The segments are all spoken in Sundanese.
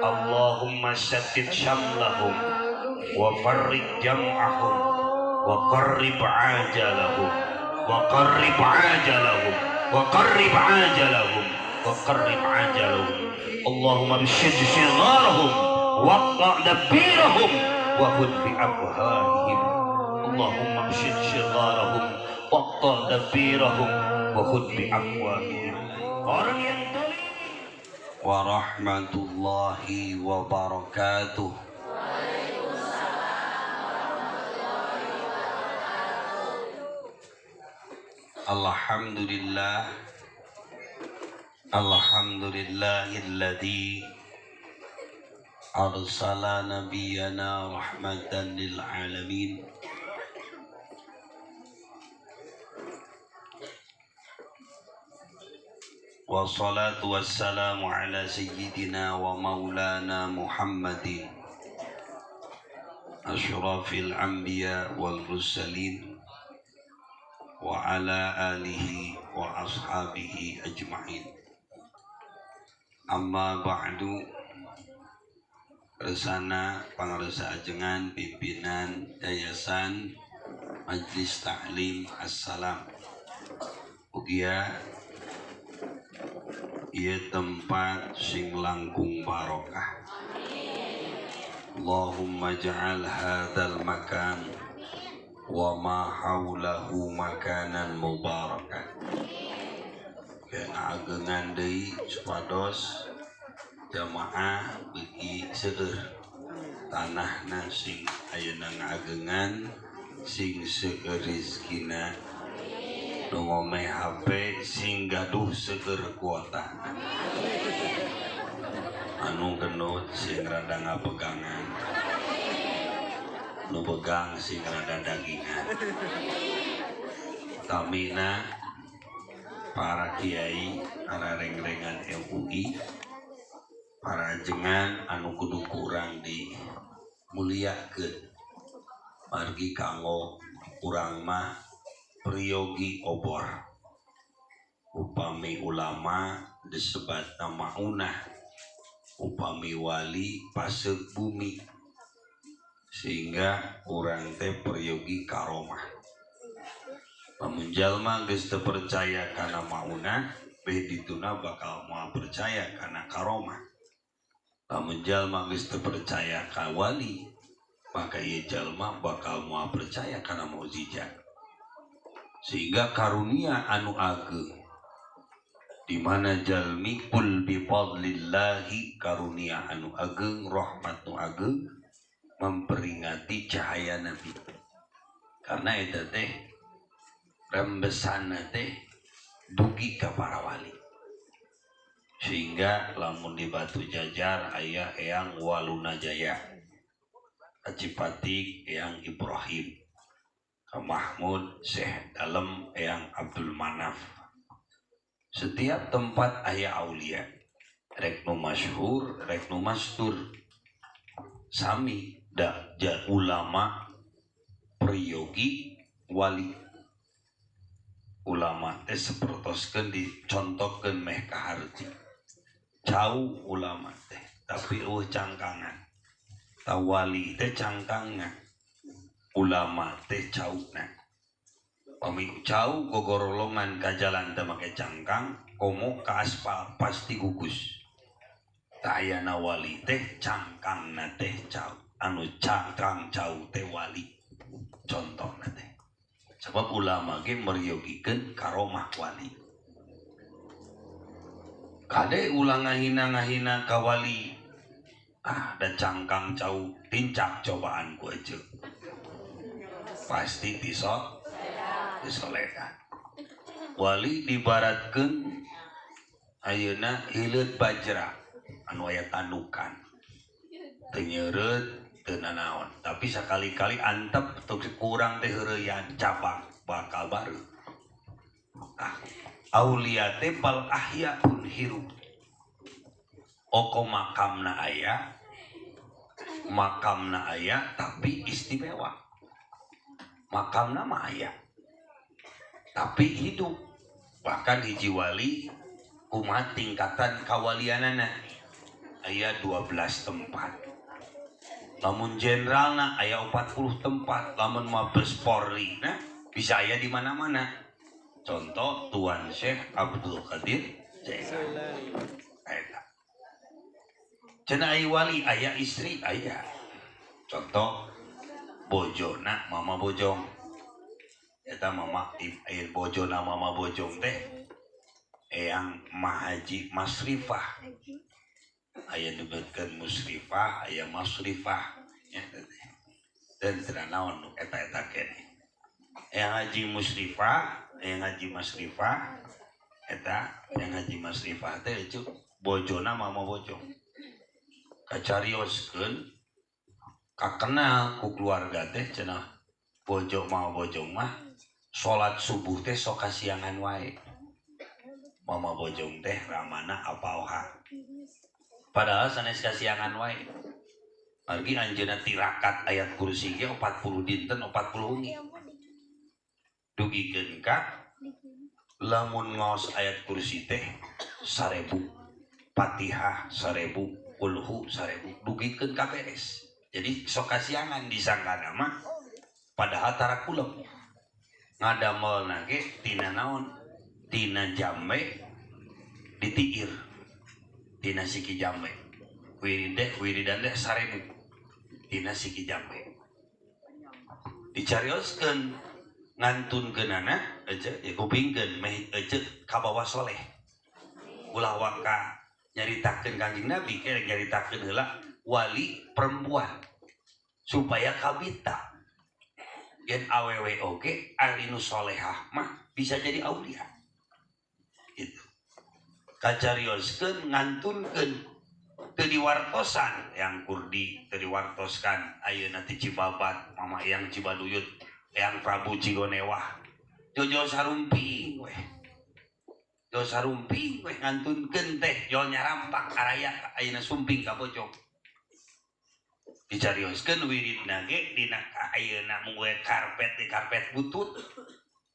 Allahumma syattid syamlahum wa farriq jam'ahum wa qarrib ajalahum wa qarrib ajalahum wa qarrib ajalahum wa qarrib ajalahum. Allahumma bishid shigharahum waqta' dabirahum wa khudh bi afwahihim. Allahumma bishid shigharahum waqta' dabirahum wa khudh bi afwahihim. Orang yang dolim. Warahmatullahi wabarakatuh. Alhamdulillah, alhamdulillahilladzi arsala nabiyyana rahmatan lil alamin wassalatu wassalamu ala sayyidina wa maulana Muhammadin asyrafil anbiya wal mursalin wa ala alihi wa ashabihi ajma'in. Amma ba'du. Resana pangaresa ajengan pimpinan Yayasan Majlis Taklim Assalam, ugia ieu tempat sing langkung barokah. Allahumma ja'al hadzal makan wa ma haulahu makanan mubarakan. Agengan deui supados jamaah beuki seueur tanahna sing ayeuna ngagengan sing seueur rezekina, nu ngomeh HP sing gaduh seueur kuota, anu gendut sing rada ngapegangan, nu begang sing rada dagingan. Tamina para kiai, para rengrengan MUI, para ajengan anu kudu kurang dimuliakeun, margi kanggo urang mah priyogi obor. Upami ulama disebatna maunah, upami wali paseuk bumi, sehingga urang teh priyogi karomah. Lamun jalma geus teu percaya kana maunah, beh dituna bakal moal percaya kana karomah. Lamun jalma geus teu percaya ka wali, maka ieu jalma bakal moal percaya kana mukjizat. Sehingga karunia anu ageng di mana jalmi kul bi fadlillahi, karunia anu ageng, rahmat nu ageng, memperingati cahaya Nabi. Karena eta teh rembesanna teh dugi ka para wali. Sehingga lamun di Batu Jajar aya Eyang Waluna Jaya, ka Cipatik Eyang Ibrahim, ka Mahmud Syekh Dalem Eyang Abdul Manaf. Setiap tempat aya aulia, rek nu masyhur rek nu mastur, sami da ulama priyogi wali. Ulama teh sapertoskeun dicontohkeun meh kaharti. Cau ulama teh tapi eueuh cangkangan. Ta wali teh cangkangan, ulama teh cauna. Pami cau gogorolongan ka jalan teh make cangkang, komo ka aspal pasti gugus. Ta ayana wali teh cangkangna teh cau, anu cangkang cau teh wali. Contohna teh. Sebab ulama ge meryogikeun karomah wali. Kade ulah ngahina-ngahina ka wali. Ah, da cangkang cau tincak cobaan ku aja. Pasti tisot disolekan. Wali dibaratkeun ayeuna hileut bajra anu aya tandukan. Teu nyeureut teu nanaon, tapi sakali-kali antep teu kurang teh heureuyan cabang bakal baru. Ah, aulia teh bal ahya pun hirup. Oko makamna aya, makamna aya tapi istimewa. Makamna mah aya tapi hidup. Bahkan hiji wali kumaha tingkatan kawalianana. Aya 12 tempat. Lamun jenderalna aya 40 tempat, lamun Mabes Polri nah bisa aya di mana-mana. Contoh Tuan Syekh Abdul Qadir Jailani. Eta. Cenah aya wali aya istri aya. Contoh bojona Mama Bojong. Eta mama aya bojona Mama Bojong teh Eyang Mahaji Masrifah. Aya nyebutkeun Musrifah, aya Masrifah nya teh. Dan teu naon nu eta-eta keneh. Eyang Haji Musrifah, Eyang Haji Masrifah eta Eyang Haji Masrifah teh itu bojona Mama Bojong. Kacarioskeun kakenal ku keluarga teh cenah bojo Mama Bojong mah salat subuh teh sok kasiangan wae. Mama Bojong teh ramana apaoha. Padahal sanes kasiangan wae. Margi anjeunna tirakat ayat kursi ge 40 dinten 40 wengi. Dugikeun ka lamun ngaos ayat kursi teh 1000, Fatihah 1000, kulhu 1000, dugikeun ka beres. Jadi sok kasiangan disangkana mah padahal tara kulem. Ngadamelna ge tina naon? Tina jambe ditiir. Tina siki jambe. Wiridan teh 1000. Tina siki jambe. Dicarioskeun ngantunkeunana ece ya kupingkeun meh ece kabawa soleh. Ulah waka nyaritakeun Kanjeng Nabi ke nyaritakeun heula wali perempuan supaya kabita. Yen awewe oge ari nu solehah mah bisa jadi aulia. Gitu. Kacarioskeun ngantunkeun teu diwartosan yang Kurdi teu diwartoskan ayeuna ti Cibabat Mama Eyang Cibaduyut Eyang Prabu Cigonewah jojo sarumping weh. Jo sarumping weh ngantunkeun teh jol nyarampak araya ayeuna sumping ka Bojong. Dicarioskeun wiridna ge dina ayeuna mung karpet di karpet butut.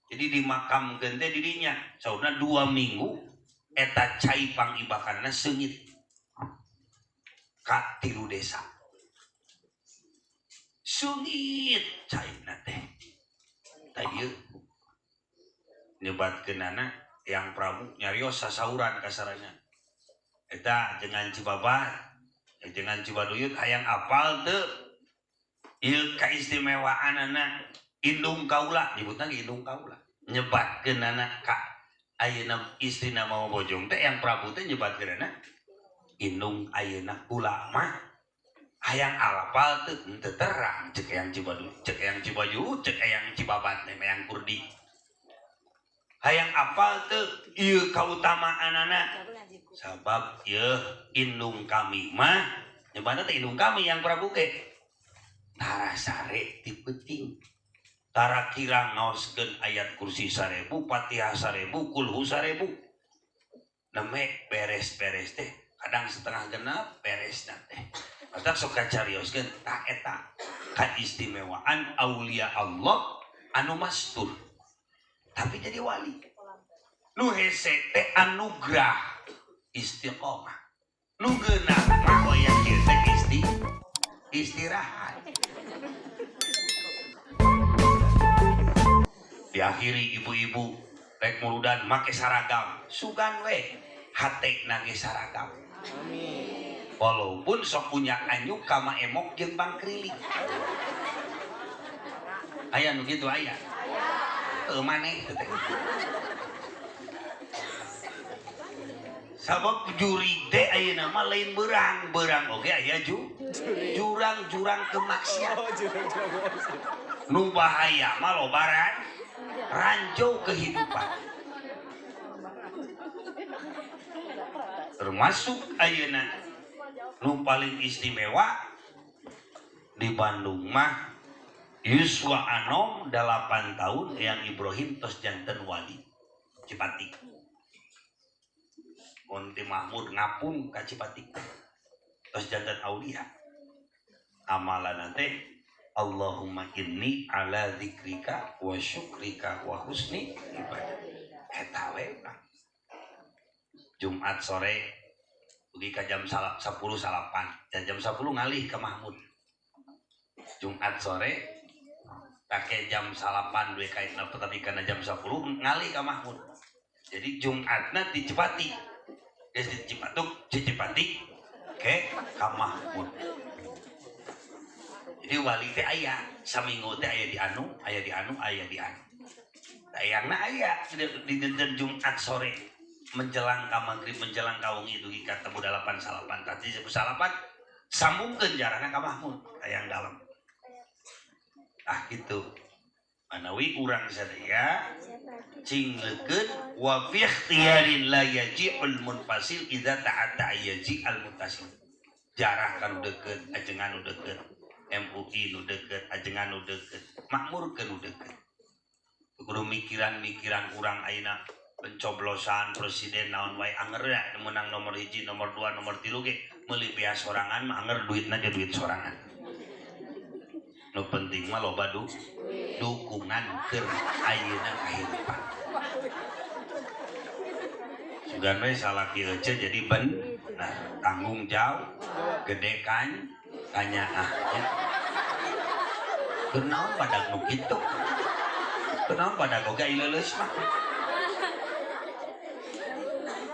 Jadi dimakamkeun teh dirinya saurna 2 minggu eta cai pangibakanna seungit ka 3 desa. Seungit caina teh. Tah ieu nyebatkeunana Yang Prabu nyarios sasauran kasaranya. Eta dengan Cibabat, dengan Cibaduyut hayang apal teu ieu kaistimewaanana indung kaula nyebutna ge indung kaula. Nyebatkeunana ka ayeuna istrina Mama Bojong teh Yang Prabu teh nyebatkeunana indung ayeuna kula mah hayang apal teu henteu terang cek Eyang Cibaduyut, cek Eyang Cibaduyut, cek Eyang Cibabat teh Eyang Kurdi. Hayang apal teu ieu kautamaanana sabab ieu indung kami mah nyebatna teh indung kami Yang Prabu ge tara sare ti peuting. Tara kira ngaoskeun ayat kursi 1000, Fatihah 1000, kulhu 1000. Neme beres-beres teh kadang setengah genap beresna teh. Matak sok kacarioskeun tah eta kaistimewaan aulia Allah anu mastur. Tapi jadi wali. Nu hese teh anugrah istiqomah. Nu geunah mah hoyong kieu teh istirahat. Diakhiri ibu-ibu rek muludan make saragam sugan we hate nage saragam. Amin. Walaupun sok punya anyuk kama emok jeung bangkrilik. Aya nu kitu aya. Teu maneh teh. Sabab jurig teh ayeuna mah lain beurang, beurang oge aya jurang-jurang kemaksiatan. Nu bahaya mah lobaran ranjau kehidupan. Termasuk ayeuna nu paling istimewa di Bandung mah Yuswa Anom 8 tahun yang Ibrahim tos janten wali Cipatik. Monti Mahmud ngapung ka Cipatik tos janten aulia. Amalan teh Allahumma inni ala zikrika wa syukrika wa husni ibadah. Eta we urang. Jumat sore Dugi ka jam 10 salapan. Dan jam 10 ngalih ke Mahmud. Jumat sore pakai jam salapan duwe kaitna tapi karena jam 10 ngalih ka Mahmud. Jadi Jumatna di Cipati. Geus di Cipatuk, Cipati ke ka Mahmud. Jadi wali teh aya, saminggu teh aya di anu, aya di anu, aya di anu. Tayangna aya di dinten Jumat sore menjelang ka maghrib, menjelang ka wengi dugi ka temu 8 salapan. Tadi 10 salapan sambungkeun jarahna ka Mahmud tayang dalam. Ah gitu. Manawi urang sadaya cing leukeut wa fi ikhtiyarin la yaji'ul munfasil idza ta'atta yaji'al muttasil. Jarah ka nu deukeut, ajengan nu deukeut. MUI nu deukeut, ajengan nu deukeut, makmurkeun nu deukeut. Kudu mikiran-mikiran urang ayeuna pencoblosan presiden naon wae anger ya menang nomor 1, nomor 2, nomor 3 ge meuli beas sorangan mah anger duitna ge duit sorangan. Nu penting mah loba dukungan keur ayeuna kahirupan. Sugan we salaki euceu jadi ben nah tanggung jawab gede kan kanyaah nya. Kunaon badag nu kitu? Kunaon badag oge ileuleus mah.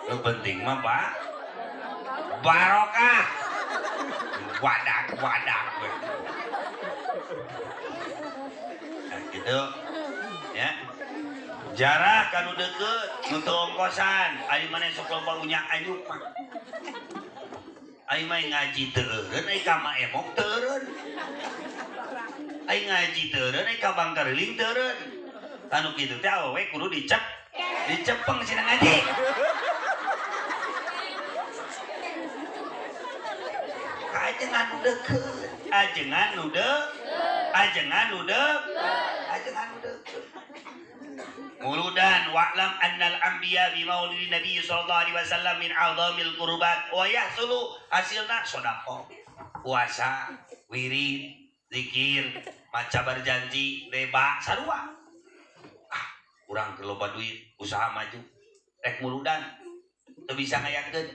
Nu penting mah Pak barokah. Wadak-wadak we. Nah gitu ya. Jarah ka nu deukeut, nu teu ongkosan, ari maneh sok loba unyak anyuk mah. Ai mah ngaji teu eureun, ai ka Maemok teu eureun. Ai ngaji teu eureun, ai ka Bangkariling teu eureun. Anu kitu teh awewe kudu dicep, dicepeng cenah ngaji. Ajengan nu deukeut, ajengan nu deukeut, ajengan nu deukeut, ajengan nu deukeut. Muludan wa'lam annal anbiya bi maulidi nabi sallallahu alaihi wasallam min a'zamil qurbat wa yahsulu hasilna sedekah, puasa, wirid, zikir, maca berjanji, reba sarua. Ah, urang keur loba duit, usaha maju, rek muludan teu bisa ngayakeun.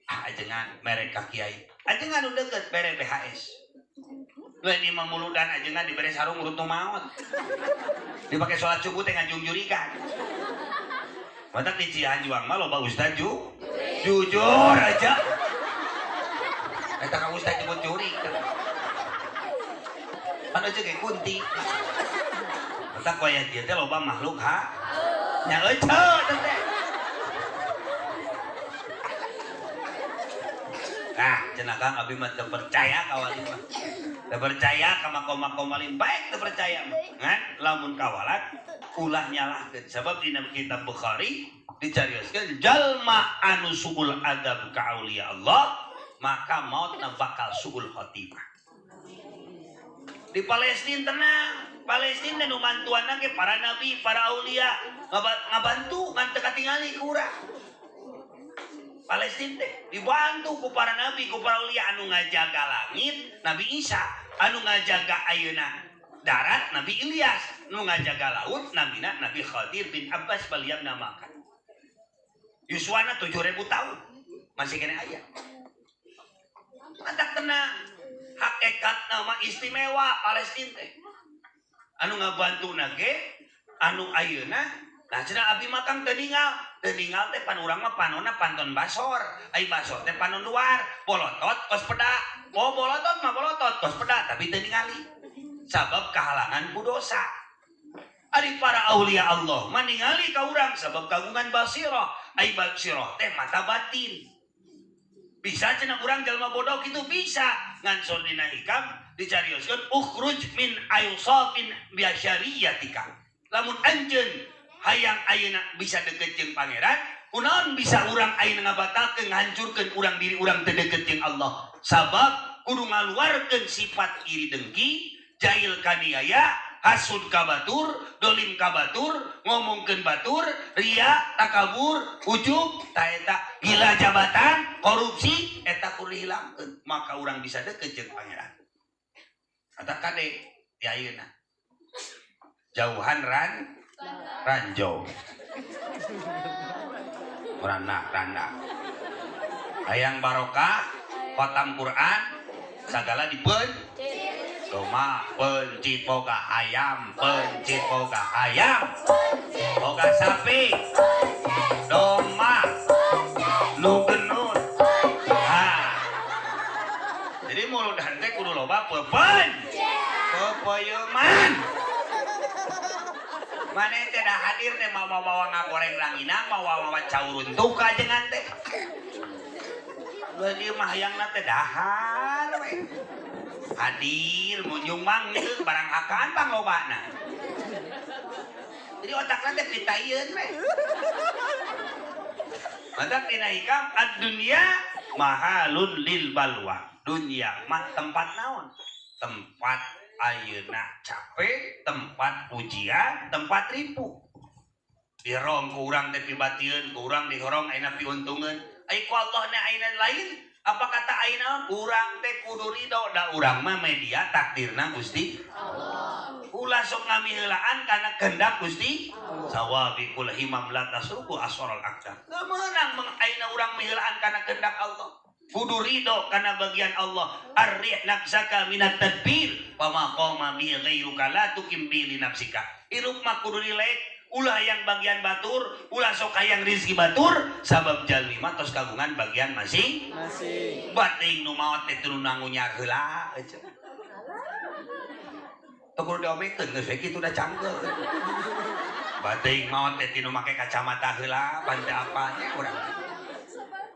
Ah, ajengan mere ka kiai. Ajengan nu deukeut bere BHS. Lain imam muludan ajengan dibere sarung urut nu maot. Dipake salat subuh teh ngajungjurikan. Matak di Cianjuang mah loba ustad jujur aja. Eta ka ustad nyebut jurik. Pan euceu ge kunti. Matak wayah dieu teh loba makhluk ha. Nya euceu teh. Nah, cenah Kang abi mah teu percaya ka wali mah. Teu percaya ka makom-makom wali baik teu percaya mah. Ngan lamun kawalat ulah nyalahkeun. Sabab dina kitab Bukhari dicarioskeun jalma anu suul adab ka aulia Allah maka mautna bakal suul khotimah. Di Palestina tenang, Palestina nu mantuanna ge para nabi, para aulia ngabantu ngan teu katingali ku urang. Palestina teh dibantu ku para nabi, ku para aulia anu ngajaga langit Nabi Isa, anu ngajaga ayeuna darat Nabi Ilyas, nu ngajaga laut nabina Nabi Khadir bin Abbas baliam namakan. Yuswana 7000 tahun masih kena aya. Mantak tenang, hakikat nama istimewa Palestina teh. Anu ngabantu nage, anu ayeuna nah cenah abdi mah kang teu ninggal. Teu ninggal teh pan urang mah panonna panton basor. Ai basor teh panon luar, bolotot kos peda. Oh bolotot mah bolotot kos peda tapi teu ningali. Sabab kahalangan ku dosa. Ari para aulia Allah mah ningali ka urang sabab kagungan basirah. Ai basirah teh mata batin. Bisa cenah urang jalma bodoh kitu bisa. Ngan saur dina hikam dicarioskeun ukhruj min aysafin biasyariyatika. Lamun anjeun hayang ayeuna bisa deket jeung pangeran, kunaon bisa urang ayeuna ngabatalkeun ngahancurkeun urang diri urang teu deket jeung Allah. Sabab kudu ngaluarkeun sifat iri dengki, jahil kaniaya, hasud ka batur, dolim ka batur, ngomongkeun batur, ria, takabur, ujub, ta eta gila jabatan, korupsi, eta kudu dihilangkeun, maka urang bisa deket jeung pangeran. Kata kade di ayeuna. Jauhan ranjau. Randa, randa. Hayang barokah khotam Quran sagala dipeun domba pencit boga ayam pencit boga ayam boga sapi domba nu genut. Ha. Jadi muludan teh kudu loba pepen pepeuyeman. Maneh teh da hadir teh mawa-mawa ngagoreng ranginang mawa-mawa cauruntuk kajengan teh. Beuh mah hayangna teh dahar we. Hadir munjung mang heuh barang akan pang lobana. Jadi otakna teh pitaieun we. Mantap dina hikam ad-dunya mahalun lil balwa. Dunya mah tempat naon? Tempat ayeuna capek, tempat ujian, tempat ripuh. Dirong ku urang teh pibatieun, ku urang dihorong ayeuna piuntungeun. Ai ku Allah na ayeuna lain. Apa kata ayeuna urang teh kudu ridho da urang mah media takdirna Gusti Allah. Ulah sok ngamiheulaan kana kehendak Gusti Allah. Sawabiqul himam la tasruku aswaral aqdar. Teu meunang ayeuna urang miheulaan kana kehendak Allah. Kudu ridho kana bagian Allah. Arrih nafsaka minat tadbir fama qama bi ghairuka la tukim bi li nafsika. Hirup mah kudu rilek. Ulah yang bagian batur, ulah sok hayang rezeki batur, sabab jalmi mah tos kagungan bagian masing masing. Bating nu maot teh teu nangunyar heula aja. Teu kudu diomekeun geus we kitu da cangkeul. Bating maot teh tinu make kacamata heula, pan teu apanya urang.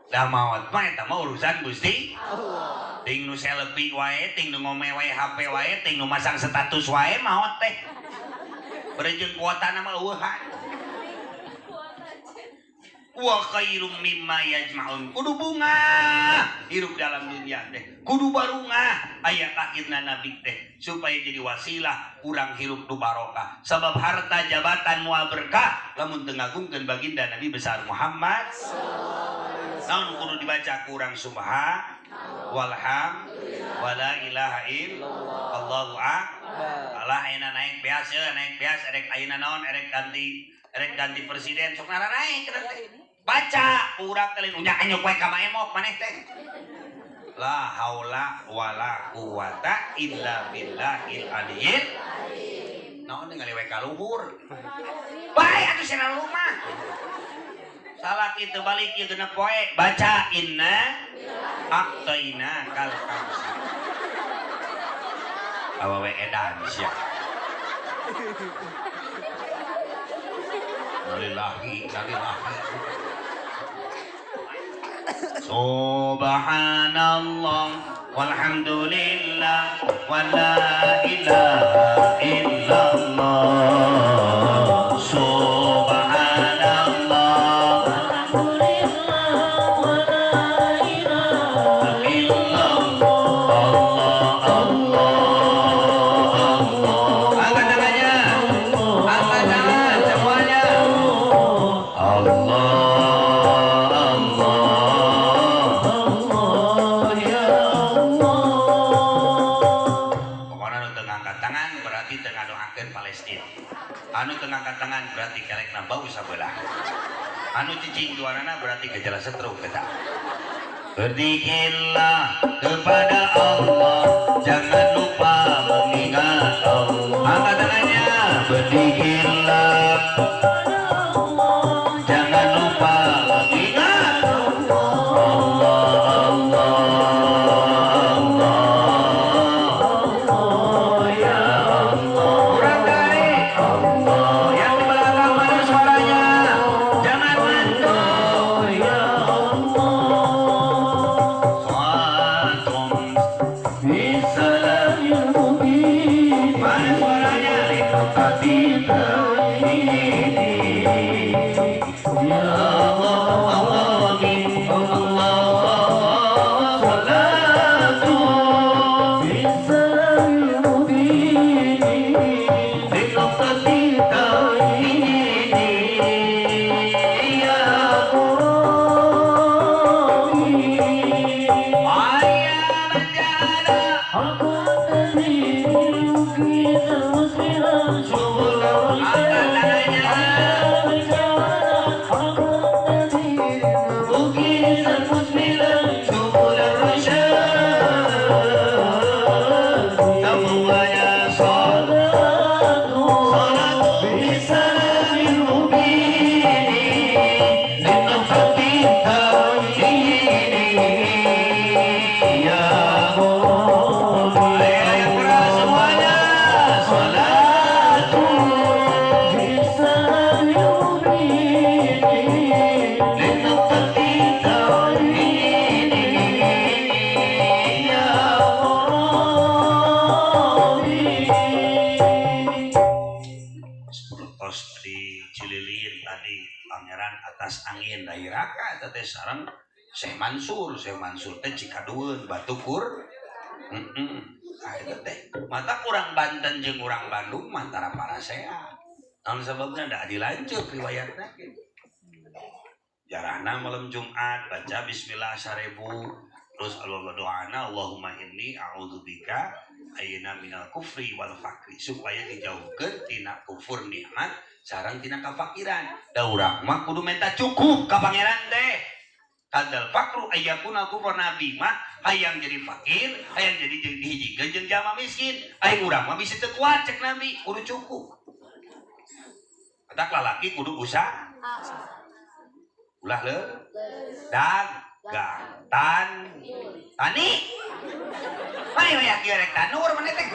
Da maot mah eta mah urusan Gusti Allah. Ting nu selfie wae, ting nu ngome wae HP wae, ting nu masang status wae maot teh. Berejeng kuota nama eueuhan. Wa khairum mimma yajma'un. Kudu bunga hirup dalam dunia teh. Kudu barungah aya lahirna nabi teh supaya jadi wasilah urang hirup nu barokah. Sabab harta jabatan moal berkah lamun teu ngagungkeun baginda Nabi besar Muhammad. Naon kudu dibaca ku urang subha walham wala ilaha illallah Allahu akbar. Alah ayeuna naik biasa erek ayeuna naon erek ganti presiden sok naranaek teh. Baca urang teh lain unyak anyok wae ka maemok maneh teh. La haula wala quwata illa billahil aliyyil azim. Naon ningali we ka luhur. Bae atuh cenah rumah. Salah kitu balik ieu genep poe baca inna aqtaina kal kautsar. Awewe edan sia. Lillahi lillahi. Subhanallah walhamdulillah wala ilaha illallah. Subhanallah walhamdulillah wala ilaha illallah. Allah Allah Allah. Angkat tangannya, angkat tangan semuanya. Allah Allah Allah ya Allah. Pokoknya anu teu ngangkat tangan berarti teu ngadoakeun Palestina. Anu teu ngangkat tangan berarti kelekna bau sabelah. Anu cicing duanana berarti gejala stroke eta. Berzikirlah kepada Allah, jangan lupa mengingat Allah. Angkat tangannya. Berzikirlah kepada Allah, jangan lupa mengingat Allah. Allah Allah Allah ya Allah. Kurang dari Allah. Yang di belakang mana suaranya? Jangan ngantuk. Ya Allah. atas angin dairaka eta teh sareng Syekh Mansur, Syekh Mansur teh Cikadueun Batukur. Heeh. Ah eta teh mata urang Banten jeung urang Bandung mah tara parasea. Naon sababna da dilanjut riwayatna ge. Jarahna malam Jumat baca bismillah 1000 terus Allah doana Allahumma inni a'udzubika ayeuna minal kufri wal fakri supaya dijauhkeun tina kufur nikmat sareng tina kafakiran. Da urang mah kudu minta cukup ka pangeran teh. Kadal fakru ayyakuna kufur nabi mah hayang jadi fakir, hayang jadi dihijikeun jeung jalma miskin. Aing urang mah bisa teu kuat cek nabi, kudu cukup. Katak lalaki kudu usaha. Ulah leu dag tan tani mari waya kieu rek tanur maneh teh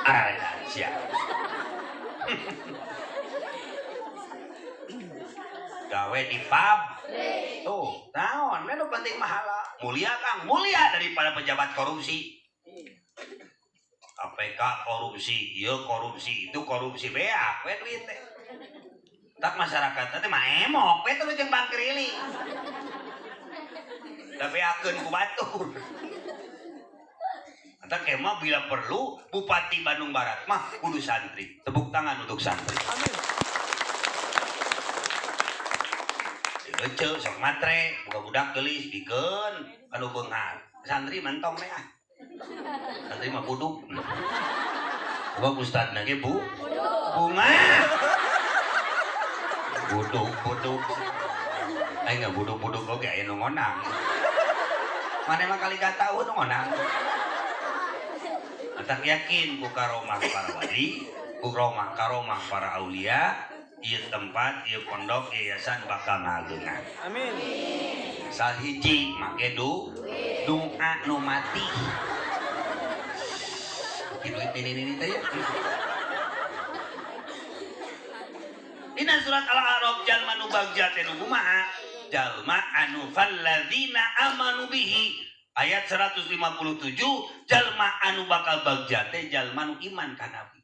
arareda sia gawe di pub tuh naon nu penting mahala mulia Kang mulia daripada pejabat korupsi KPK korupsi ieu korupsi itu korupsi beak we duit teh. Tak masyarakat teh mah emok we teh jeung bangkirili. Tapi akeun ku batur. Eta kemah bila perlu Bupati Bandung Barat mah kudu santri. Tepuk tangan untuk santri. Amin. Eceu sok matre, buka budak geulis bikeun anu beunghar. Santri mentong teh ah. Santri mah buduk. Sebab ustadna ge bu bunga. Buduk-buduk. Aing nggak buduk-buduk oge aya nu ngonang. Mana emang kali gak tahu nu ngonang. Atak yakin ku karomah para wali, ku karomah para aulia, ieu tempat, ieu pondok, yayasan bakal ngageungan. Amin. Sahiji make doa nu mati. Duit ini teh ya. Dina surat Al-A'raf jalma nu bagja teh nu kumaha? Jalma anu falladzina amanu bihi ayat 157 jalma anu bakal bagja teh jalma nu iman ka Nabi.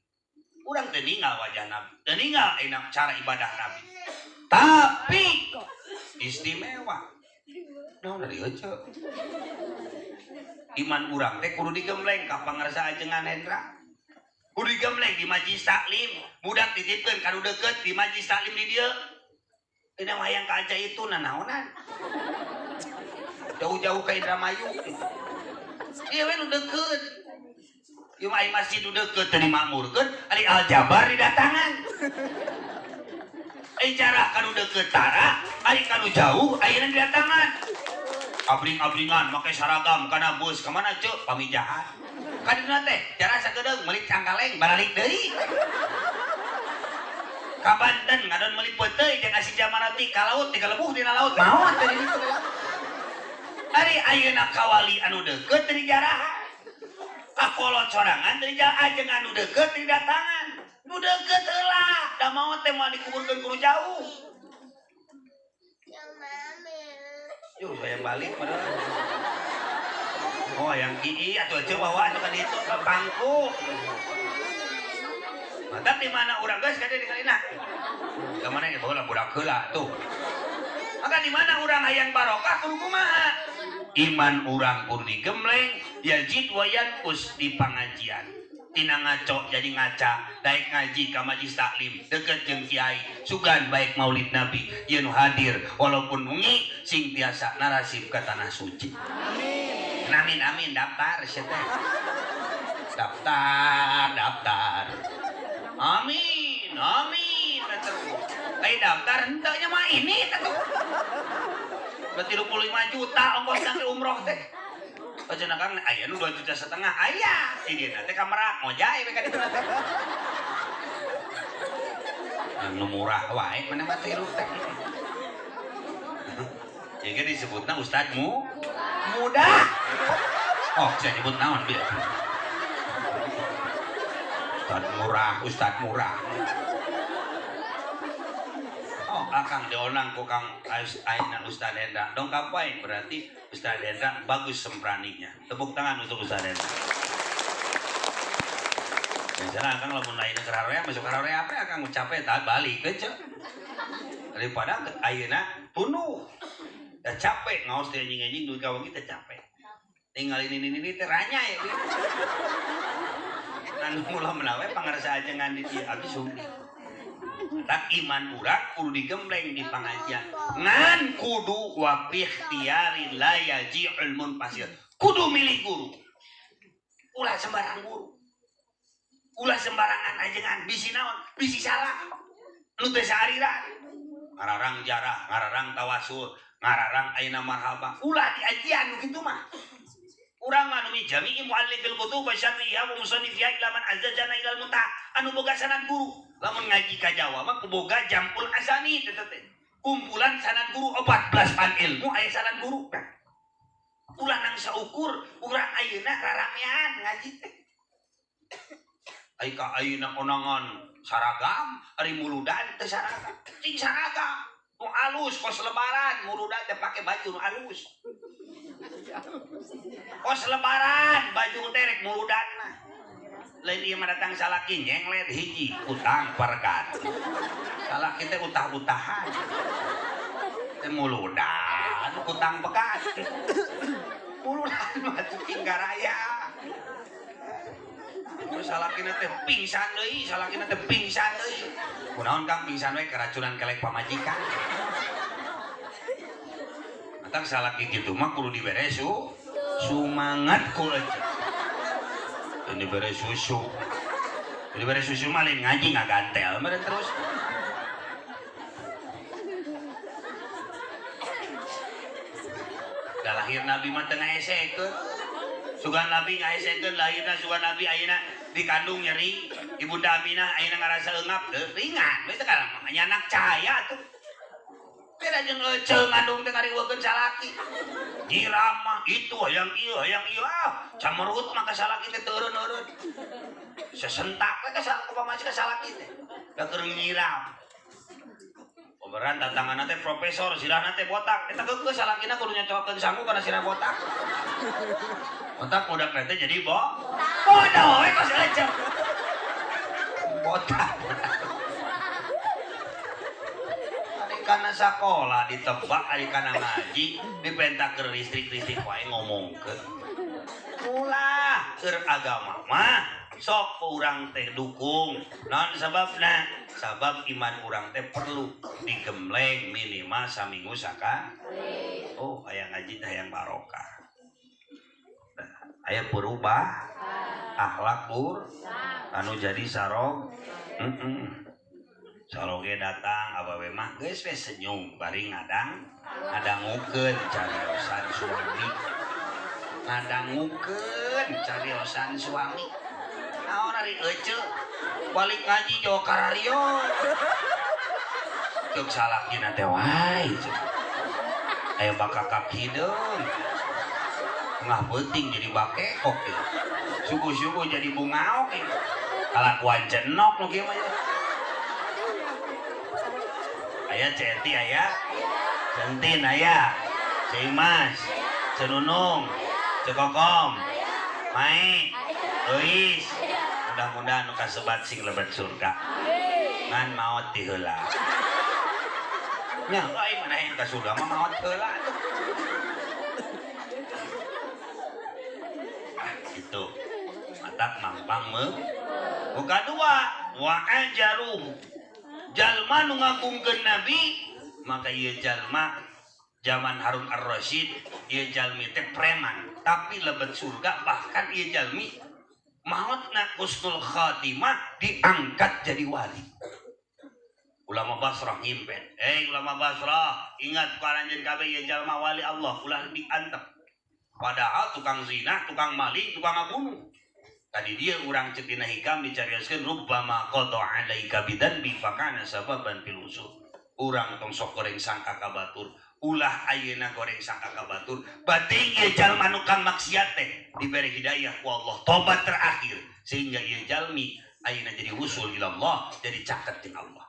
Urang teu ninggal wajah Nabi, teu ninggal enak cara ibadah Nabi. Tapi istimewa. Naon dari heuceu. Iman urang teh kudu digembleng ka pangarsa ajengan Hendra. Kudu digembleng di majlis taklim, budak dititipkeun ka nu deukeut di majlis taklim di dieu. Dina wayang ka aja itu nanaonan. Jauh-jauh ka Indramayu. Ieu we nu deukeut. Ieu mah masjid nu deukeut teu dimakmurkeun, ari aljabar didatangan. Ai jarak ka nu deukeut tara, ari ka nu jauh ayeuna didatangan. Abring-abringan make saragam kana bus ka mana ceu pamijahan. Kadina teh jarak sagedeung meuli cangkaleng baralik deui. Ka Banten ngadon meuli peuteuy jeung asi jamarati ka laut digalebuh dina laut maot teh di ditu. Ari ayeuna kawali anu deukeut teu dijarahan. Ka kolot sorangan teu dijarahan jeung anu deukeut teu didatangan. Nu deukeut heula da maot teh moal dikuburkeun kudu jauh. Yuh, saya balik padahal. Oh, yang ii atau aja bawa anu ka ditu ka pangku. Mantap di mana urang geus kade di kalina. Ka mana ya baheula budak heula tuh. Maka di mana urang hayang barokah kudu kumaha? Iman urang kudu digembleng, yazid wa yanqus di pangajian. Tina ngaco jadi ngaca, daek ngaji ka majlis taklim, deket jeung kiai, sugan baik maulid Nabi, ieu nu hadir walaupun wengi sing tiasa narasib ka tanah suci. Amin. Amin amin daftar sia teh. Daftar, daftar. Amin, amin terus. Ai daftar henteu nya mah ini teh tuh. Berarti 25 juta ongkos teh umroh teh. Cenah Kang aya nu 2,5 juta aya di dieu teh ka Merak ngojay we ka ditu teh. Anu murah wae mana mah teh teh. Ieu ge disebutna ustadmu muda. Oh, saya nyebut naon bieu. Ustad murah, ustad murah. Oh, akang dionang ku Kang ayeuna Ustad Hendra. Dongkap wae berarti Ustad Hendra bagus sempraninya. Tepuk tangan untuk Ustad Hendra. Biasana akang lamun lain keur harorea masuk harorea apa akang capek tahan balik we ceu. Daripada ayeuna tunduh. Da capek ngaos teh anjing-anjing dugi ka wengi teh capek. Tinggal ini teh ranya ya. Anu mula menawe pangarsa ajengan di dieu abdi sumbi. Tak iman urang kudu digembleng di pangajian. Ngan kudu wa fi ikhtiyarin la yaji'ul munfasil. Kudu milih guru. Ulah sembarang guru. Ulah sembarangan ajengan bisi naon, bisi salah. Nu teh saariran. Ngararang jarah, ngararang tawasul, ngararang ayeuna marhaba. Ulah diajian nu kitu mah. Urang mah nu jami'i muallifil kutub wa syarriha wa musannifiha ila man azzajana ilal muntaha. Anu boga sanad guru. Lamun ngaji ka Jawa mah boga jampul asani teh teh. Kumpulan sanad guru 14 pan ilmu aya sanad guru. Ulah nang saukur urang ayeuna raramean ngaji teh. Ai ka ayeuna konangan saragam, ari muludan teh saragam. Cing saragam nu alus kos lebaran muludan teh pake baju nu alus. Kos lebaran baju teh rek muludan mah. Lain ieu mah datang salaki nyenglet hiji utang perkat. Salaki teh utah-utahan. Teh muludan utang pekat. Muludan mah cing garaya. Terus salakina teh pingsan deui, salakina teh pingsan deui. Kunaon Kang pingsan we keracunan kelek pamajikan. Atang salaki kitu mah kudu dibere sumangat ku aja. Ini dibere susu. Dibere susu mah lain ngaji ngagantel meureun terus. Da lahir Nabi mah teu ngaesekeun. Sugan Nabi ngaesekeun lahirna sugan Nabi ayeuna dikandung nyeri, Ibunda Aminah ayeuna ngarasa eungap teu ringan. We teh nyanak cahaya atuh. Beda jeung eceu ngandung teh ngariweukeun salaki. Nyiram mah itu hayang ieu ah camerut mah ka salaki teh teu eureun-eureun. Sesentak we ka salaki pamajikan salaki teh. Da keur nyiram. Oberan tantanganna teh profesor sirahna teh botak. Eta keukeuh salakina kudu nyocokeun sangu kana sirah botak. Botak budak teh jadi bodoh we kos eceu. Botak. Karena sekolah ditebak ari kana ngaji dipentak ke listrik-listrik wae ngomongkeun. Ulah keur agama mah sok urang teh dukung. Naon sababna? Sabab iman urang teh perlu digembleng minimal saminggu sakali. Oh, aya ngaji teh hayang barokah. Aya berubah akhlak ur anu jadi sarog. Saroge datang awewe mah geus we senyum bari ngadangukeun cariosan suami. Ngadangukeun cariosan suami. Naon ari eceu balik ngaji jauh karario. Ceuk salakina teh wae. Aya bakakak hideung. Tengah peuting jadi bakekok ieu. Subuh-subuh jadi bungaok ieu. Kalakuan cenok nu kieu mah. Aya Ceti aya, Centin aya, Ceimas, Cenunung, Cekokom, Mae, Euis. Mudah-mudahan nu kasebat sing lebet surga. Ngan maot ti heula. Nya euy mana yang ka surga mah maot heula atuh. Ah gitu. Matak mangpang meuh. Nu kadua wa ajaruhu. Jalma nu ngagungkeun Nabi maka ieu jalma zaman Harun Ar-Rasyid ieu jalmi teh preman tapi lebet surga bahkan ieu jalmi maotna husnul khatimah diangkat jadi wali. Ulama Basrah ngimpen, "Hei ulama Basrah, ingat ku aranjeun kabeh ieu jalma wali Allah ulah diantep." Padahal tukang zina, tukang maling, tukang ngabunuh. Tadi dia urang cek dina hikam dicarioskeun rubbama qada alaika bidzanbi fakana sababan fil usul. Urang tong sok goreng sangka ka batur, ulah ayeuna goreng sangka ka batur. Bating ieu jalma nu kang maksiat teh dibere hidayah ku Allah, tobat terakhir sehingga ieu jalmi ayeuna jadi usul ila Allah, jadi caket jeung Allah.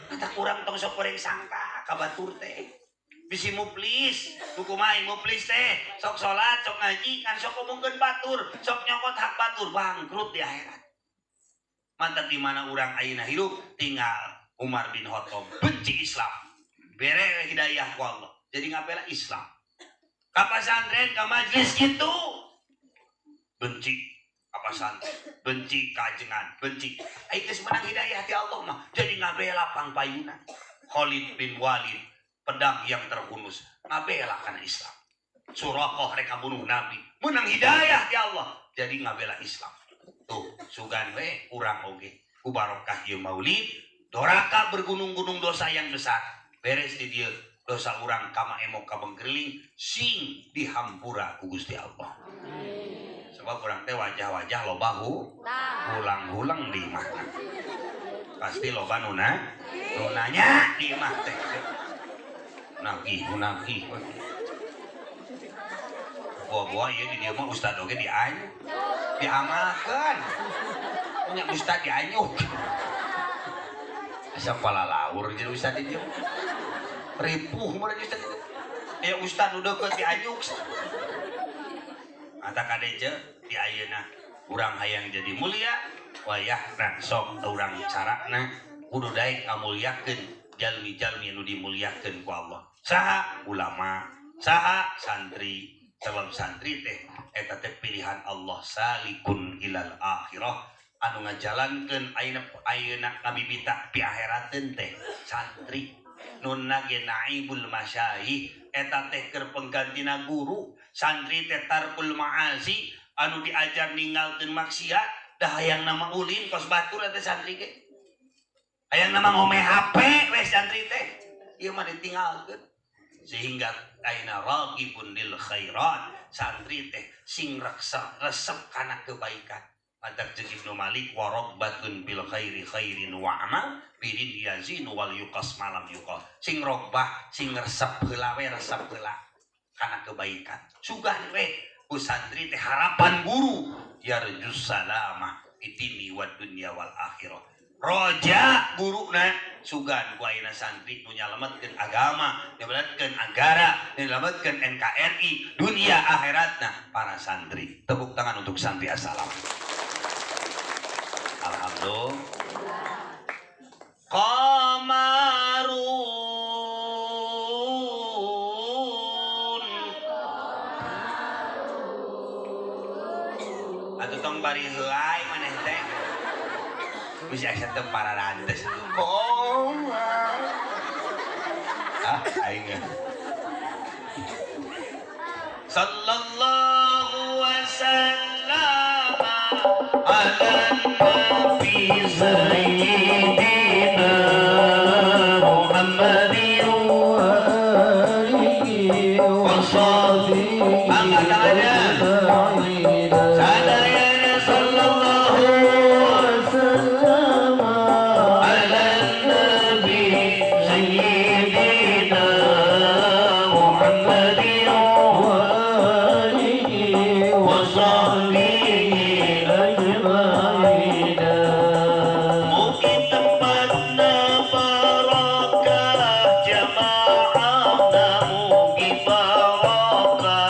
Mata urang tong sok goreng sangka ka batur teh. Bisi muflis, kumaha muflis teh, sok salat, sok ngaji, kan sok ngomongkeun batur, sok nyokot hak batur, bangkrut di akhirat. Mantap di mana urang ayeuna hirup, tinggal Umar bin Khattab benci Islam. Dibere hidayah ku Allah. Jadi ngabela Islam. Ka pasantren ka majelis kitu. Benci ka pasantren, benci kajengan, benci. Ai geus menang hidayah ti Allah mah. Jadi ngabela pangpayuna. Khalid bin Walid, pedang yang terhunus, ngabela kana Islam. Suraqah rek bunuh Nabi, menang hidayah ti Allah. Jadi ngabela Islam. Tuh, sugan we urang oge ku barokah ieu maulid, doraka bergunung-gunung dosa yang besar. Beres di dieu dosa urang kama emok ka bengkriling sing dihampura ku Gusti Allah. Sebab urang teh wajah-wajah loba hulang-hulang di imahna. Pasti loba nuna, nunanya di imah teh. Nagih, nagih. Buah-buah ieu di dieu mah ustad oge diamalkeun. Punya ustad dianyuk. Asa palalaur jadi ustad di dieu. Ripuh meureun ustad itu. Ya ustad nu deukeut dianyuk. Mata kadece di ayeuna urang hayang jadi mulia wayahna sok urang carana kudu daek ngamuliakeun jalmi-jalmi nu dimuliakeun ku Allah. Saha ulama, saha santri. Sebab santri teh eta teh pilihan Allah salikun ilal akhirah anu ngajalankeun ayeuna ayeuna ngabibita pi akhirateun teh santri. Nunna ge naibul masyayikh eta teh keur penggantina guru. Santri teh tarkul ma'asi anu diajar ninggalkeun maksiat dah hayang nama ulin kos batur eta santri ge. Hayang nama ngome HP we santri teh ieu mah ditinggalkeun. Sehingga ayeuna raqibun lil khairat santri teh sing resep kana kebaikan. Matak jeung Ibnu Malik wa raqbatun bil khairi khairin wa amal birin yazinu wal yuqas malam yuqas. Sing rogbah sing resep heula we resep heula kana kebaikan. Sugan we ku santri teh harapan guru yarjus salama itini wa dunya wal akhirah. Roja guruna sugan ku ayeuna santri nu nyalametkeun agama, nyalametkeun agara, nyalametkeun NKRI, dunia akhiratna para santri. Tepuk tangan untuk santri assalam. Alhamdulillah. Qamarun atuh tong bari heuay maneh teh. Bisa asa teu pararantes. Oh. Ah, aing. Sallallahu wasallama ala nabi sayyidina Muhammadin wa alihi wa sahbihi. Angkat tangannya. Sadayana sallallahu wasallama ala nabi sayyidina Muhammadin wa alihi wa sahbihi ajma'in. Mugi tempatna barakah jamaahna mugi barakah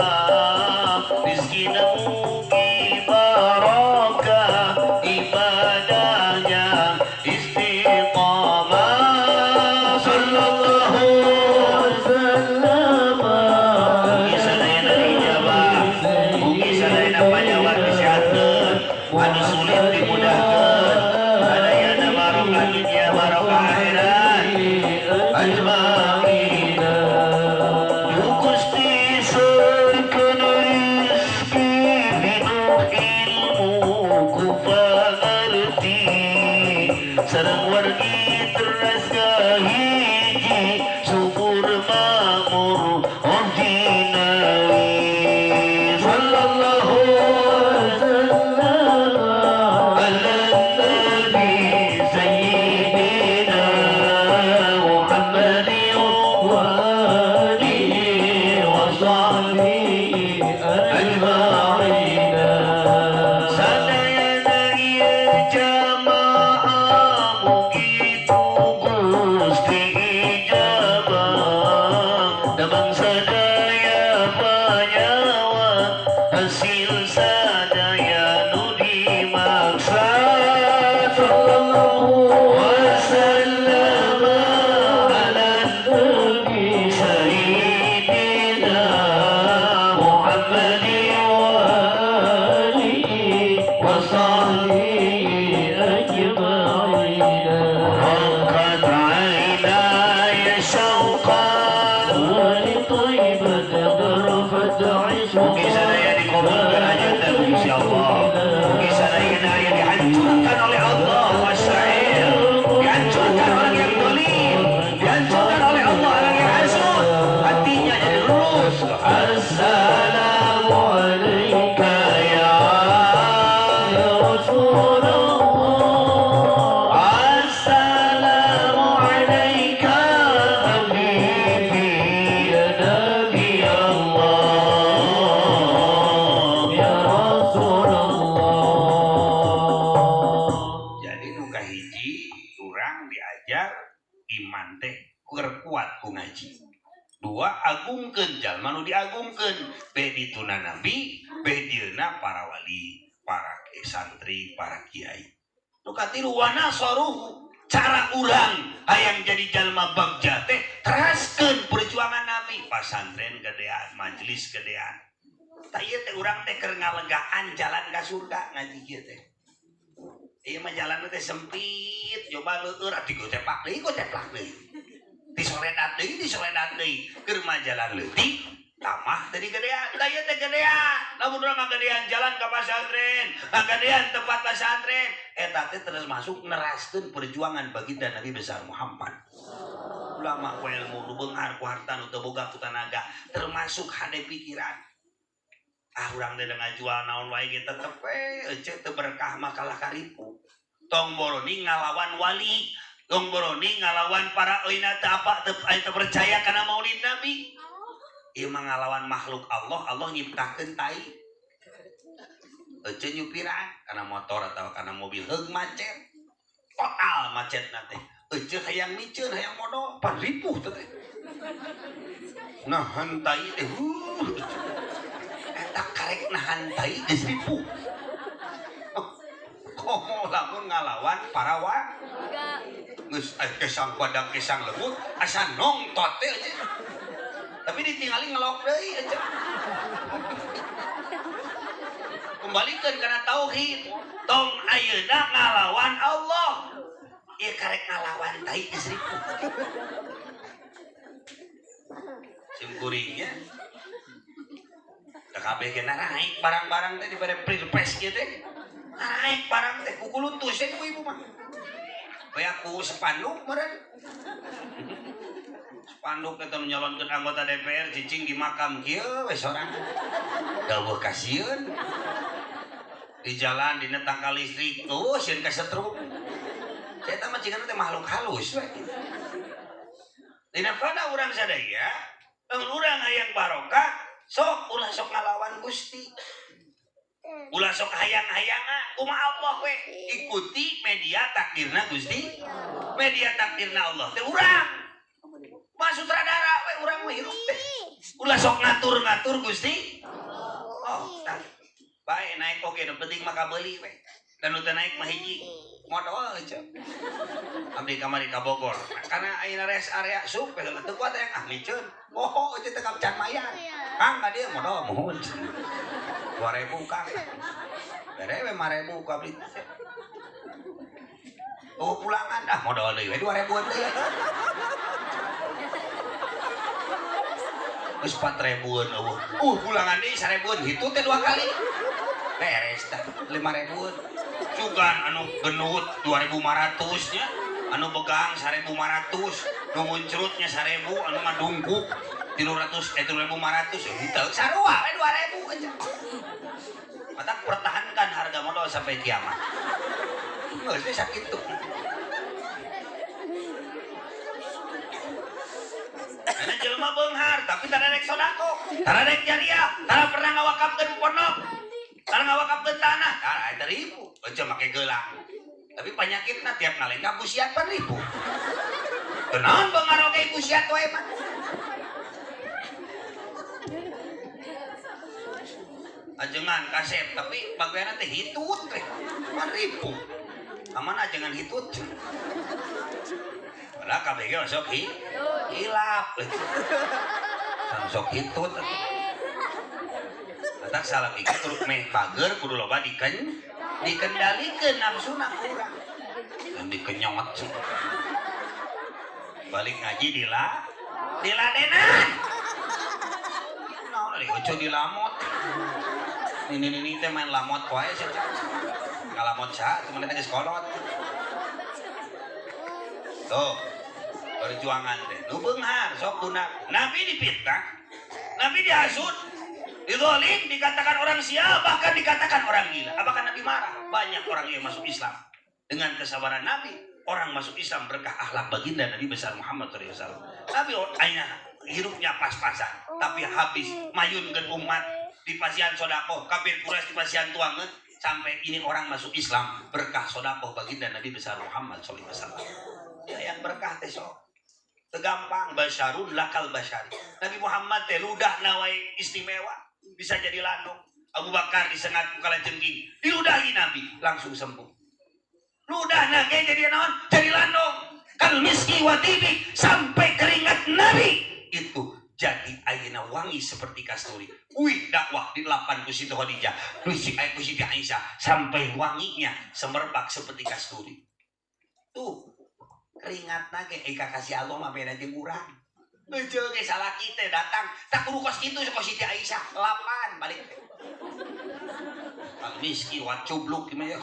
rizkina mugi barakah ibadahnya istiqamah. Sallallahu wasallama. Mugi sadayana diijabah, mugi sadayana panyawat disehatkeun, anu sulit dimudahkeun, sadayana barokah dunia barokah akhirat ajmain. Duh Gusti surkeun rezeki dinu ilmu ku pangarti sareng wargi teras kahiji subur makmur oh jinawi. Sallallahu wasallama ala nabi sayyidina Muhammadin wa alihi wa sahbihi ajma'in. Sadayana ieu jamaah mugi ku Gusti ijabah damang sadaya panyawa hasil sadaya nu dimaksa. Sallallahu wasallama ala nabi ku ngaji. Dua, agungkeun jalma nu diagungkeun. Beh dituna nabi, beh dieuna para wali, para santri, para kiai. Nu katilu wa nasaruhu, cara urang hayang jadi jalma bagja teh teraskeun perjuangan nabi, pasantren gedean, majelis gedean. Tah ieu teh urang teh keur ngalegaan jalan ka surga ngaji kieu teh. Ieu mah jalan teh sempit, coba leueur atuh gocepak deui, goceplak deui. Disoredat deui, keur mah jalan leutik, tamah teh digedean. Tah ieu teh gedean. Lamun urang ngagedean jalan ka pasantren, ngagedean tempat pasantren, eta teh terus masuk neraskeun perjuangan baginda Nabi besar Muhammad. Ulama ku ilmu nu beunghar ku harta nu teu boga ku tanaga, termasuk hade pikiran. Ah urang teh ngajual naon wae ge tetep we ece teu berkah mah kalah karipu. Tong boroni ngalawan wali, tong boroni ngalawan para euina teu apa teu percaya kana maulid Nabi. Ieu mah ngalawan makhluk Allah, Allah nyiptakeun tai. Ece nyupiran kana motor atawa kana mobil heug macet. Total macetna teh. Ece hayang miceun, hayang modol, pan ripuh teh. Nahan tai teh. Eta karek nahan tai geus ripuh. Komo lamun ngalawan para wa geus kesang badak kesang lembut asa nongtot teh aja. Tapi ditinggali ngelok deui aja. Kembalikan karena tauhid. Tong ayeuna ngalawan Allah. Ieu karek ngalawan tai geus ripuh. Sim kuringnya kabeh ge naik barang-barang teh dibere pilpres kieu teh. Naik barang teh kukuluntus teh ibu mah. Bae ku spanduk meureun. Spanduk eta nu nyalonkeun anggota DPR cicing di makam kieu we sorang. Daweuh kasieun. Di jalan dina tangkal listrik tuh sieun kasetrum. Eta mah cigana teh makhluk halus we. Dina pada urang sadaya, lamun urang hayang barokah, sok ulah sok ngalawan Gusti. Ulah sok hayang-hayangan kumaha Allah we. Ikuti media takdirna Gusti. Media takdirna Allah teh urang. Mah sutradara we urang mah hirup teh. Ulah sok ngatur-ngatur Gusti. Oh, tah. Bae naik oge nu penting mah kabeuli we. Dan nu teu naik mah hiji. Modol aja. Abdi kamari ka Bogor. Karena ayeuna rest area sup we teu kuat yang ah miceun. Oh, teu can mayar. Kang ka dieu modol mohon. 2000 Kang. Bere we 5000 ku abdi. Oh pulangan ah modol deui we 2000-an deui. Geus 4000-an eueuh. Pulangan deui 1000-an hitu teh 2 kali. Beres tah 5000-an. Sugan anu genut 2500 nya, anu begang 1500, nu muncrutnya 1000, anu ngadungkuk 300 3500 henteu sarua we 2000 aja. Mata pertahankan harga modal sampai kiamat. Geus we sakitu. Ana jelema beunghar tapi tara rek sodako, tara rek jariah, tara pernah ngawakafkeun pondok, tara ngawakafkeun tanah, tara eta ribu, aja make gelang. Tapi panyakitna tiap ngalengkah busiat pan ribu. Kunaon beunghar oge busiat wae mah. Ajengan kasep tapi bagianna teh hitut teh. Pan ribu. Amana ajengan hitut. Padahal KBG sok hilap. Sok hitut. Matak salah pikir kudu meh bager kudu loba dikendalikeun nafsuna kurang. Dan dikenyot. Balik ngaji diladenan. Naon ojo dilamot. Nini-nini teh main lamot wae sia. Ngalamot saha cuman teh geus kolot. Tuh, perjuangan teh nu beunghar sok guna. Nabi dipitnah, Nabi dihasut, dizolim, dikatakan orang sial, bahkan dikatakan orang gila. Apakah Nabi marah? Banyak orang yang masuk Islam dengan kesabaran Nabi. Orang masuk Islam berkah akhlak baginda Nabi besar Muhammad SAW. Nabi ayah hidupnya pas-pasan, tapi habis mayunkeun umat di pasian sodakoh, kafir Quraisy di pasian tuangeun, sampai ini orang masuk Islam berkah sodakoh baginda Nabi besar Muhammad SAW. Ya yang berkah teh sok. Teu gampang basyarun lakal basyari. Nabi Muhammad teh ludahna wae istimewa, bisa jadi landong. Abu Bakar disengat ku kalajengking, diludahi Nabi langsung sembuh. Ludahna ge jadi naon? Jadi landong. Kal miski wa tibi sampai keringat Nabi itu jadi ayeuna wangi seperti kasturi. Wih dakwah di 8 ku Siti Khadijah, ku Siti Aisyah sampai wanginya semerbak seperti kasturi. Tuh keringat nage ika kasih Allah mah beda jeung urang. Eujeung ge salaki teh datang tak kudu kos kitu kos Siti Aisyah 8 balik teh. Al miski wa cubluk gimana ya.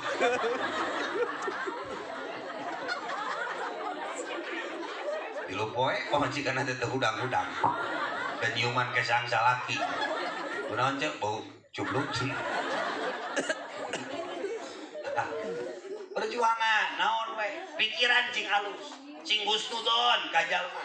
Tilu poe pamajikanna teh teu hudang-hudang. Dan nyiuman ke sang salaki. Kunaon ceuk bau cubluk sih. Perjuangan naon we pikiran cing alus cing husnudon ka jalma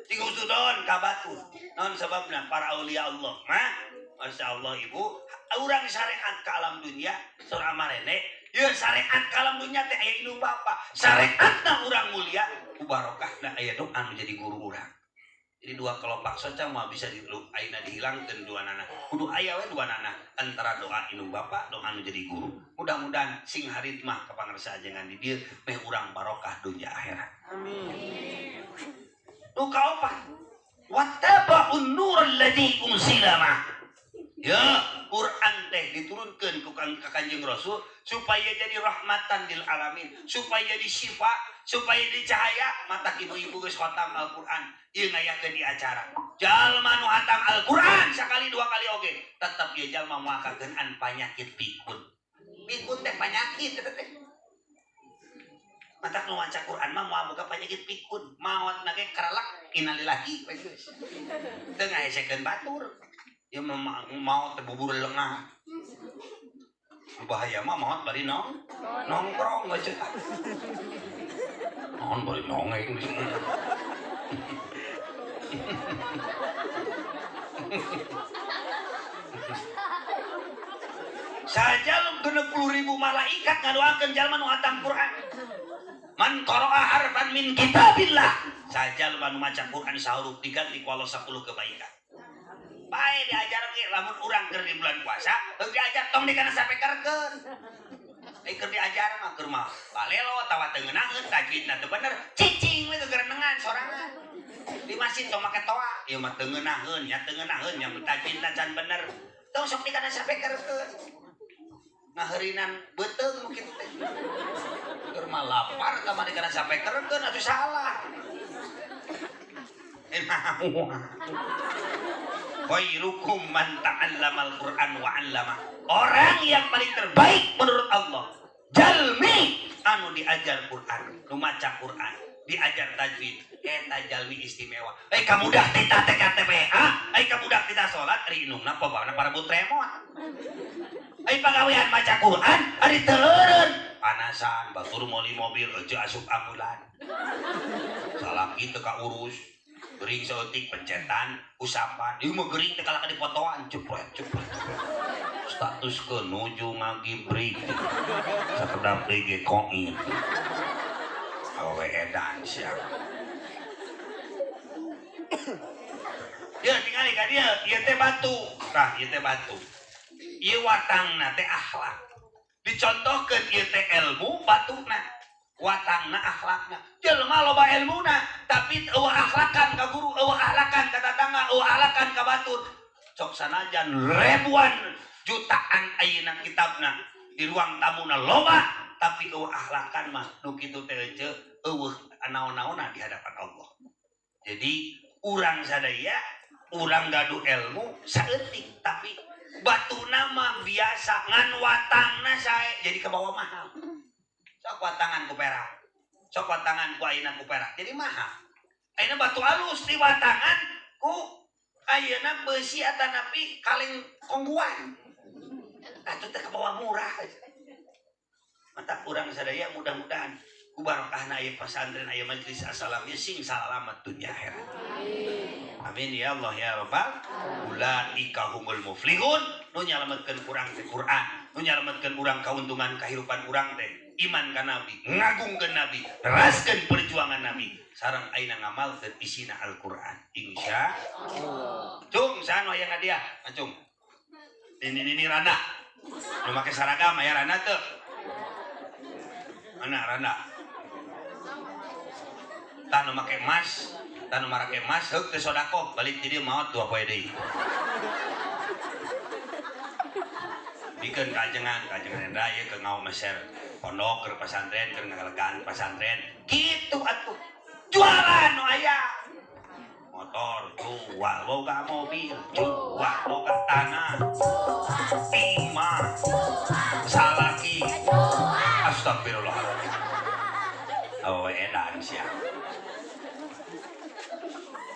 cing husnudon ka batur naon sababna para aulia Allah mah Masya Allah ibu urang syariat ka alam dunia surah marene ieu syariat ka alam dunia teh aya indung bapa syariatna urang mulia ku barokahna aya doa anu jadi guru urang. Jadi dua kelopak soca mah bisa ayeuna dihilangkeun dua nana. Kudu aya we dua nana antara doa indung bapa doa anu jadi guru. Mudah-mudahan sing harit mah kapangersa ajengan di dieu meh urang barokah dunya akhirat. Amin. Nu kaopat wattaba'un nur alladzi unzila ma. Ya, Quran teh diturunkeun ku ka Kanjeng Rasul supaya jadi rahmatan lil alamin, supaya jadi syifa, supaya jadi cahaya. Mata ibu-ibu geus khatam Al-Qur'an, ieu ngayakeun di acara. Jalma nu hatam Al-Qur'an sakali dua kali oge, tetep ieu jalma moal kageunaan panyakit pikun. Pikun teh panyakit eta teh. Matak nu maca Quran mah moal boga panyakit pikun, maot na ge karalak innalillahi we geus. Teu ngahesekeun batur. Ya mau tebubur lengah. Bahaya mah maot bari nongkrong aja. Non bari nongeng. Saja 60.000 malaikat ngadoakeun jalma nu hatam Quran. Man qara'a harfan min kitabillah. Saja nu maca Quran sahuruf diganti ku Allah 10 kebaikan. Bae diajar ge lamun urang keur di bulan puasa, heuh diajar tong dikana sapekerkeun. Ai keur diajar mah keur mah balelo atawa teu ngeunaheun tajwidna teu bener, cicing we gegerenengan sorangan. Di masjid tong make toa, ieu mah teu ngeunaheun nya teu ngeunaheun nya tajwidna can bener. Tong sok dikana sapekerkeun. Ngaheurinan beuteung nu kitu teh. Keur mah lapar tah mah dikana sapekerkeun atuh salah. Khairukum man ta'allamal Qur'an wa 'allama. Orang yang paling terbaik menurut Allah, jalmi anu diajar Qur'an, nu maca Qur'an, diajar tajwid, eta jalmi istimewa. Eh kamudah tita TKTPA, eh kamudah tita salat, ari indungna pabawana parebut remote. Eh pagawean maca Qur'an, ari teu eureun. Panasan, batur meuli mobil euceu asup ambulan. Salaki teu kaurus. Gering seeutik pencetan, usapan, ieu mah gering teh kalahka dipotoan, cepret cepret. Status ke nuju ngagibrik. Sakedap deui ge koin. Awewe edan sia. Ya tingali ka dieu, ieu teh batu. Tah, ieu teh batu. Ieu watangna teh akhlak. Dicontohkeun ieu teh ilmu batuna. Watangna akhlakna. Jelema loba ilmuna tapi eueuh akhlakan ka guru, eueuh akhlakan ka tatangga, eueuh akhlakan ka batur. Sok sanajan ribuan jutaan ayeuna kitabna di ruang tamuna loba tapi eueuh akhlakan mah nu kitu teh euceu eueuh naon-naonna di hadapan Allah. Jadi urang sadaya urang gaduh ilmu saeutik tapi batuna mah biasa ngan watangna sae jadi kebawa mahal. Sok watangan ku perak, sok watangan ku ayeuna ku perak, jadi mahal. Ayeuna batu alus di watangan ku ayeuna besi atanapi kaleng kongguan. Atuh teh kebawa murah. Mata urang sadaya mudah-mudahan Ku barokahna aya pesantren aya majelis assalamiyah sing salamat dunya akhirat. Amin ya Allah ya Rabbal. Ulaika humul muflihun. Nu nyalametkeun urang teh Quran, nu nyalametkeun urang kauntungan kahirupan urang teh iman ka Nabi, ngagungkeun Nabi, neraskeun perjuangan Nabi, sareng ayeuna ngamalkeun isina Al-Qur'an. Insya Allah. Cung saha nu aya hadiah? Acung. Ini randa. Nu make saragam aya randa teu? Mana randa? Tah nu make emas, tah nu marake emas heuk teu sedekah, balik ti dieu maot 2 poe deui. Bikeun kajengan, kajengan Endra ieu keur ngaum meser pondok keur pesantren, keur ngagalegan pesantren. Kitu atuh. Jualan nu aya. Motor jual, boga mobil jual, boga tanah imah, salaki astagfirullahaladzim. Awewe edan sia.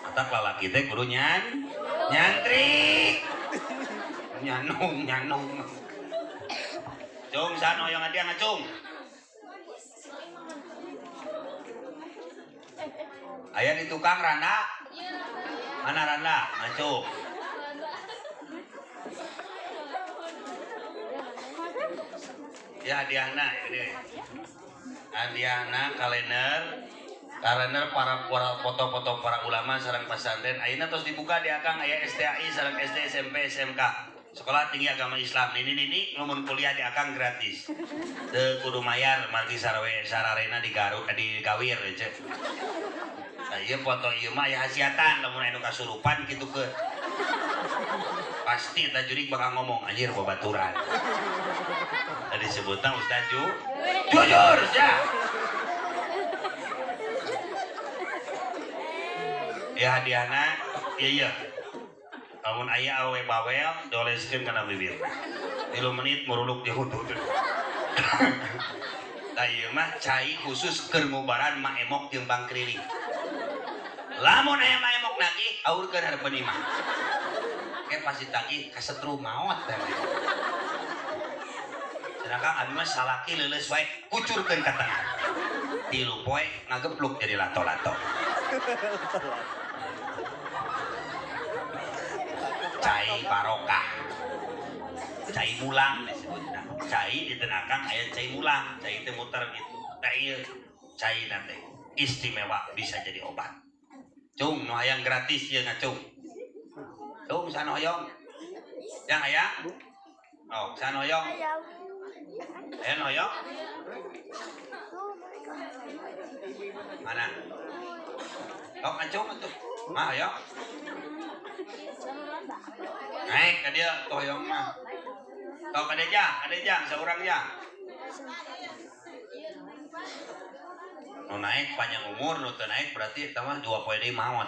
Matak lalaki teh kudu nyantri. Nyanung nyanung. Cung saha nu hoyong hadiah ngacung? Aya di tukang randa? Mana randa? Ngacung. Ya hadiahna ini. Hadiahna kalender, kalender para foto-foto para ulama sareng pesantren. Ayeuna tos dibuka di akang aya STAI sareng SD SMP SMK. Sekolah Tinggi Agama Islam. Ini lamun kuliah di akang gratis. Teu kudu mayar margi sararena di Garut di Gawir ce. Nah, ieu foto ieu mah aya hasiatan lamun anu kasurupan kitu ke. Pasti eta jurik bakal ngomong anjir babaturan. Tadi disebutna Ustaz jujur sia. Ya hadiahna ieu ieu. Lamun aya awewe bawel doleskeun kana bibir. 3 menit muruluk di hutut. Tah ieu mah cai khusus keur ngubaran mak emok jeung bangkriling. Lamun aya mak emok nagih aurkeun hareupeun imah. Ke pasti tagih kasetru maot teh. Sedangkan abi mah salaki leuleus wae kucurkeun ka tengah. 3 poe ngagepluk jadi lato-lato. Cai barokah, cai mulang disebutna. Cai di tenakang aya cai mulang, cai teh muter gitu. Cai cai nanti istimewa bisa jadi obat. Cung nu hayang gratis ieu ngacung. Cung sana hoyong. Yang hayang? Oh, sana hoyong. Aya nu hoyong? Mana? Oh, ngacung atuh. Mah hoyong. Naik ke dia tuh hoyong mah. Tuh ke dia jang, seorang jang. Nu naik panjang umur, nu teu naik berarti eta mah 2 poe deui maot.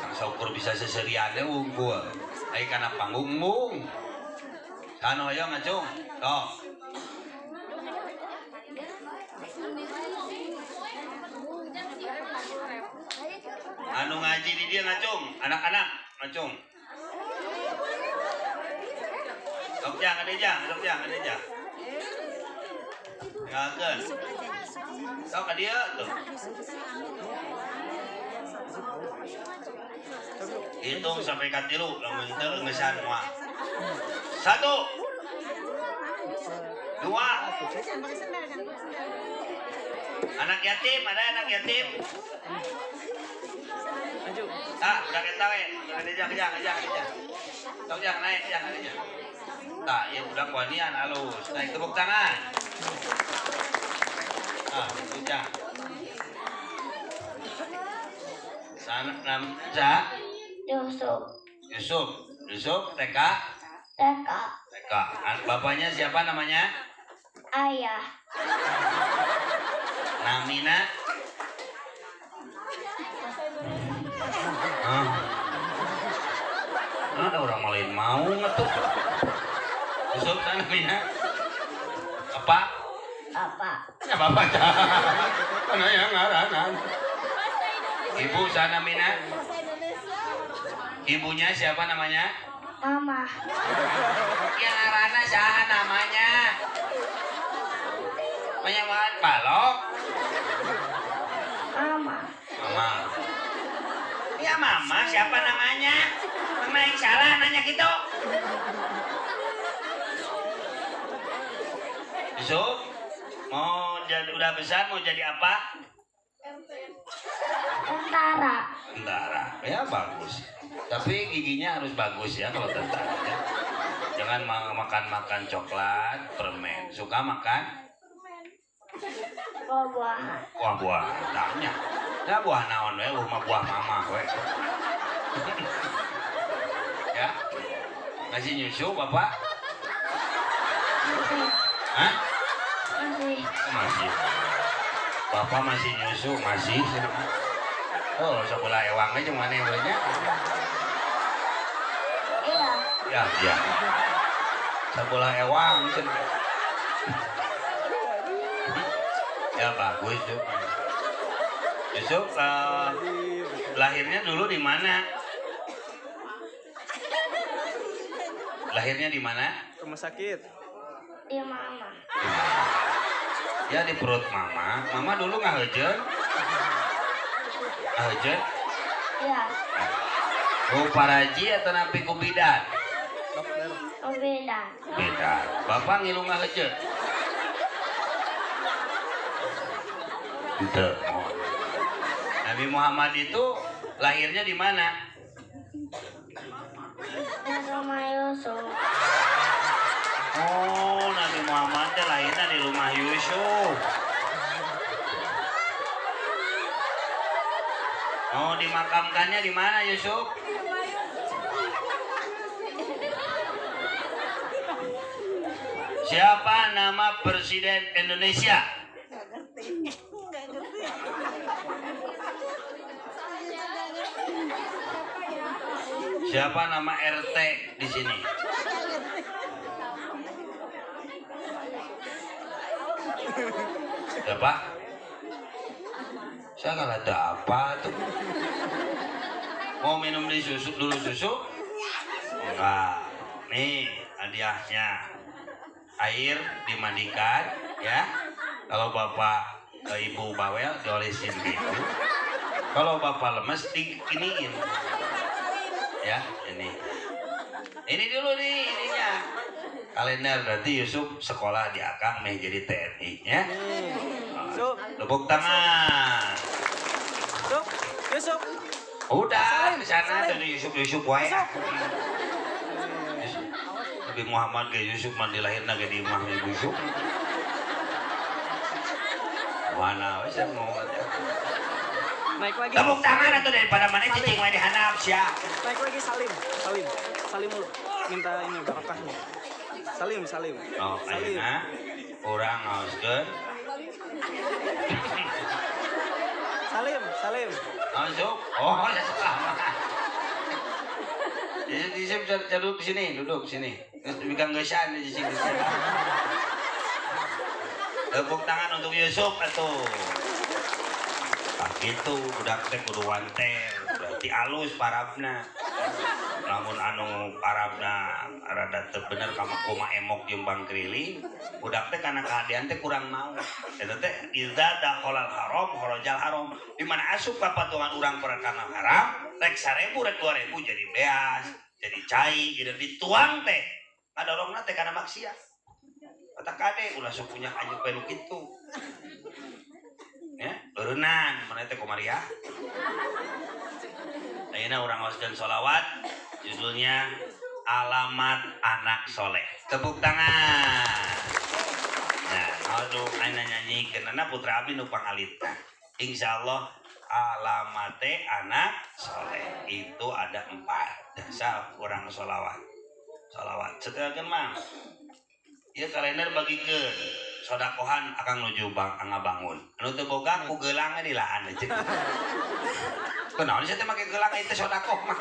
Kang saukur bisa seserian teh unggul. Ai kana panggung mung. Saha hoyong ngacung? Tuh. Anu ngaji di dia ngacung, anak-anak ngacung. Sok jang, ada jang, sok jang, ada jang. Tinggalkeun. Sok ka dieu tuh. Hitung sampai ka 3, lamun teu ngeusan moal. 1 2. Anak yatim, ada anak yatim? Ah, udah kita we, ada jang, jang, jang, jang. Sok jang naik, jang, ada jang. Tah, ya udah kuanian halus. Naik tepuk tangan. Ah, itu jang. Sana nama Yusuf. Yusuf. Yusuf TK? TK. TK. Bapaknya siapa namanya? Ayah. Namina? Hah? Ada orang lain mau ngetuk. Yusuf sana Namina? Apa? Apa? Ya bapak. Mana yang ngaranan? Ibu sana Mina? Ibunya siapa namanya? Mama. Yang ngarana siapa namanya? Banyak banget balong. Mama. Mama. Ya mama, siapa namanya? Mama yang salah nanya gitu. Yusuf, mau jadi udah besar mau jadi apa? Tentara. Tentara, ya bagus. Tapi giginya harus bagus ya kalau tentara ya. Jangan makan-makan coklat, permen. Suka makan? Buah-buahan. Buah-buahan, tanya. Ya buah naon we, rumah buah mama we. Ya. Ngasih nyusu Bapak? Masih. Hah? Masih. Masih. Bapak masih nyusu, masih. Oh, sebelah ewangnya cuma mana yang banyak? Iya. Ya, ya. Sebelah ewang. Ya bagus tuh. Yusuf, lahirnya dulu di mana? Lahirnya di mana? Rumah sakit. Di mama. Ya di perut mama. Mama dulu nggak hujan? Nggak hujan? Iya. Oh, paraji atau napi ku bidan? Dokter. Bidan. Bidan. Bapak ngilu nggak hujan? Itu. Nabi Muhammad itu lahirnya di mana? Di rumah Yusuf. Oh, Nabi Muhammad teh lahirnya di rumah Yusuf. Oh, dimakamkannya di mana Yusuf? Siapa nama Presiden Indonesia? Siapa nama RT di sini? Siapa? Saya nggak ada apa tuh. Mau minum di susu dulu susu? Enggak. Nih hadiahnya. Air dimandikan ya. Kalau bapak ibu bawel diolesin gitu. Kalau bapak lemes diiniin. Ya, ini. Ini dulu nih ininya. Kalender berarti Yusuf sekolah di Akang meh jadi TNI ya. Tepuk tangan. Yusuf, Yusuf. Udah di sana dari Yusuf Yusuf wae. Nabi Muhammad ke Yusuf mah dilahirna ge di imah Yusuf. Mana we saya mau. Naik lagi. Tepuk tangan atau daripada mana cicing wae dihanap sia. Naik lagi salim, salim. Salim dulu. Minta ini barokahnya. Salim, salim. Oh, salim. Ayeuna urang ngaoskeun. Salim, salim. Masuk. Oh, ya salah. Yusuf duduk sini, duduk sini. Terus pegang gesan di sini. Tepuk tangan untuk Yusuf atuh. Ah gitu, budak teh kudu wanter, berarti alus parabna. Namun anu parabna rada teu bener ka koma emok jeung bangkriling, budak teh kana kahadean teh kurang mau. Eta teh iza dakhalal haram kharajal haram. Di mana asup ka patungan urang perkara haram, rek 1000 rek 2000 jadi beas, jadi cai, jadi dituang teh. Ngadorongna teh kana maksiat. Kata kade ulah sok punya anjuk pelu kitu. Ya, eureunnan mana teh komariah. Ayeuna urang ngaoskeun sholawat judulnya Alamat Anak Soleh. Tepuk tangan. Nah, aduh ayeuna nyanyikeunna putra abdi nu pangalitna. Insyaallah alamate anak soleh itu ada 4 dasar urang sholawat. Sholawat setelkeun mang. Ieu kalender bagikeun sodakohan akang nuju ngabangun. Anu teu boga ku geulangna dilaan aja. Kunaon sia teh make gelang itu sodakoh mah.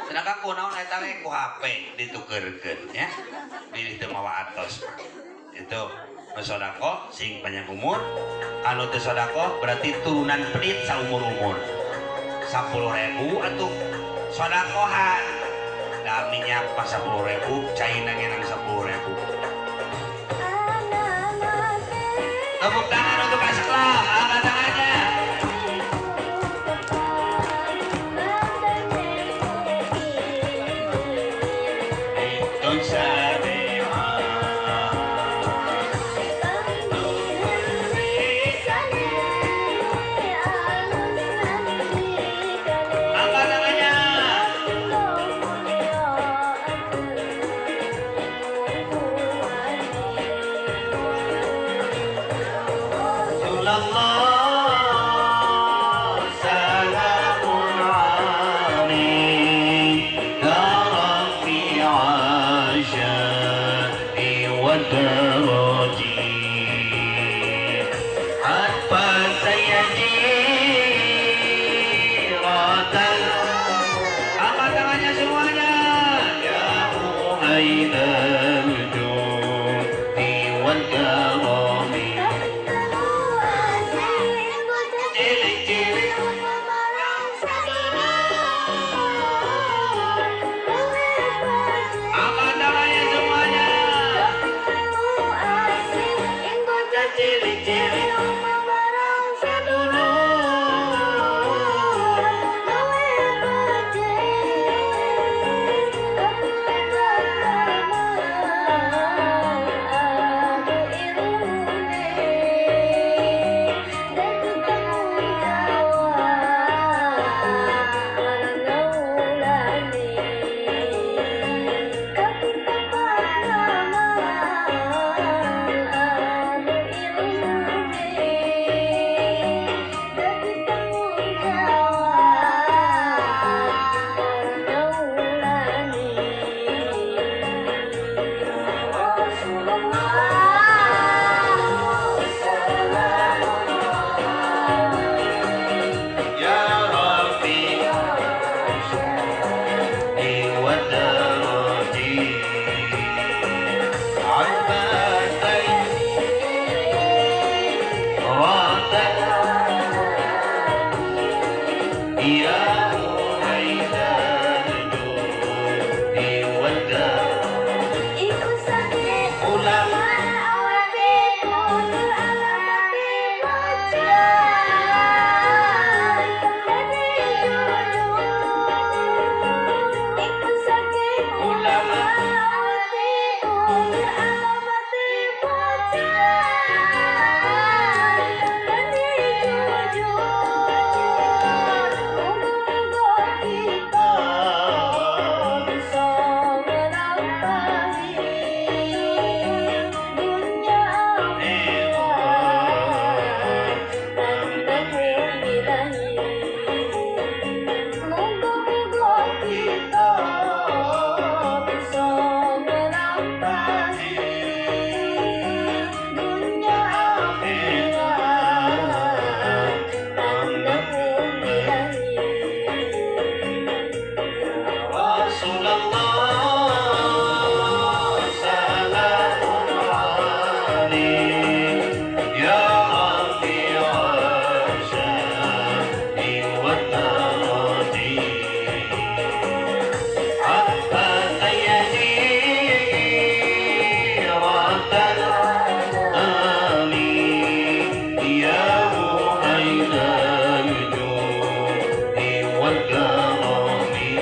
Sedangkan kunaon eta we ku HP ditukeurkeun ya. Bilih teu mawa atos mah. Itu nu sodakoh sing panjang umur, anu teu sodakoh berarti turunan pedit saumur-umur. 10.000 atuh sodakohan. Da minyak pas 10.000, caina ngenang 10.000. Tepuk tangan untuk Askla. والدرج حتى سيجيرة. Angkat tangannya semuanya. Ya mu'ain al-judi wal karami. Cilik-cilik angkat tangannya semuanya. Cilik-cilik ya Rabbi والدرج يا mu'ain al-judi wal ulama. Ulama Rasulullah salamun alaik ya Rabbi asyadi wa daraji hatta sayajiratan ali ya mu'ain al-judi wal karami.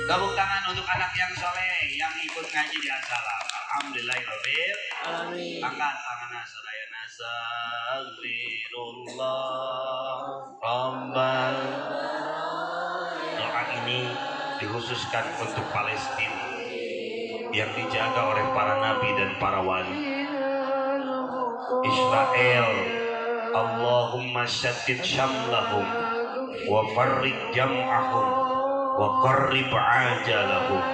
Tepuk tangan untuk anak yang soleh yang ikut ngaji di Assalam. Alhamdulillahirabbil Alamin. Angkat tangan sadayana astaghfirullah rabbal. Doa ini dikhususkan untuk Palestina yang dijaga oleh para nabi dan para wali. Israel, Allahumma syattid syamlahum wa farriq jam'ahum wa qarrib ajalahum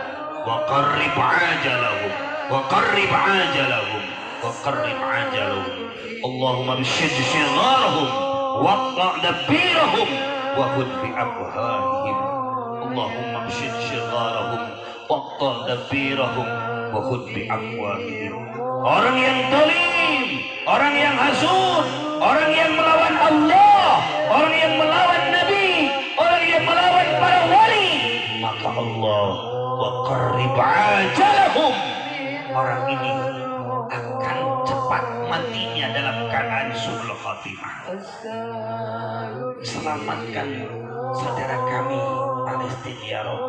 wa qarrib ajalahum wa qarrib ajalahum wa qarrib ajalahum. Allahumma bishid shigharahum waqta' dabirahum wa khudh bi afwahihim. Allahumma bishid shigharahum waqta' dabirahum wa khudh bi afwahihim. Orang yang zalim, orang yang hasud, orang yang melawan Allah, orang yang melawan Nabi, orang yang melawan para wali, maka Allah wa qarrib ajalahum, orang ini akan cepat matinya dalam keadaan su'ul khatimah. Selamatkan saudara kami Palestina ya Rob.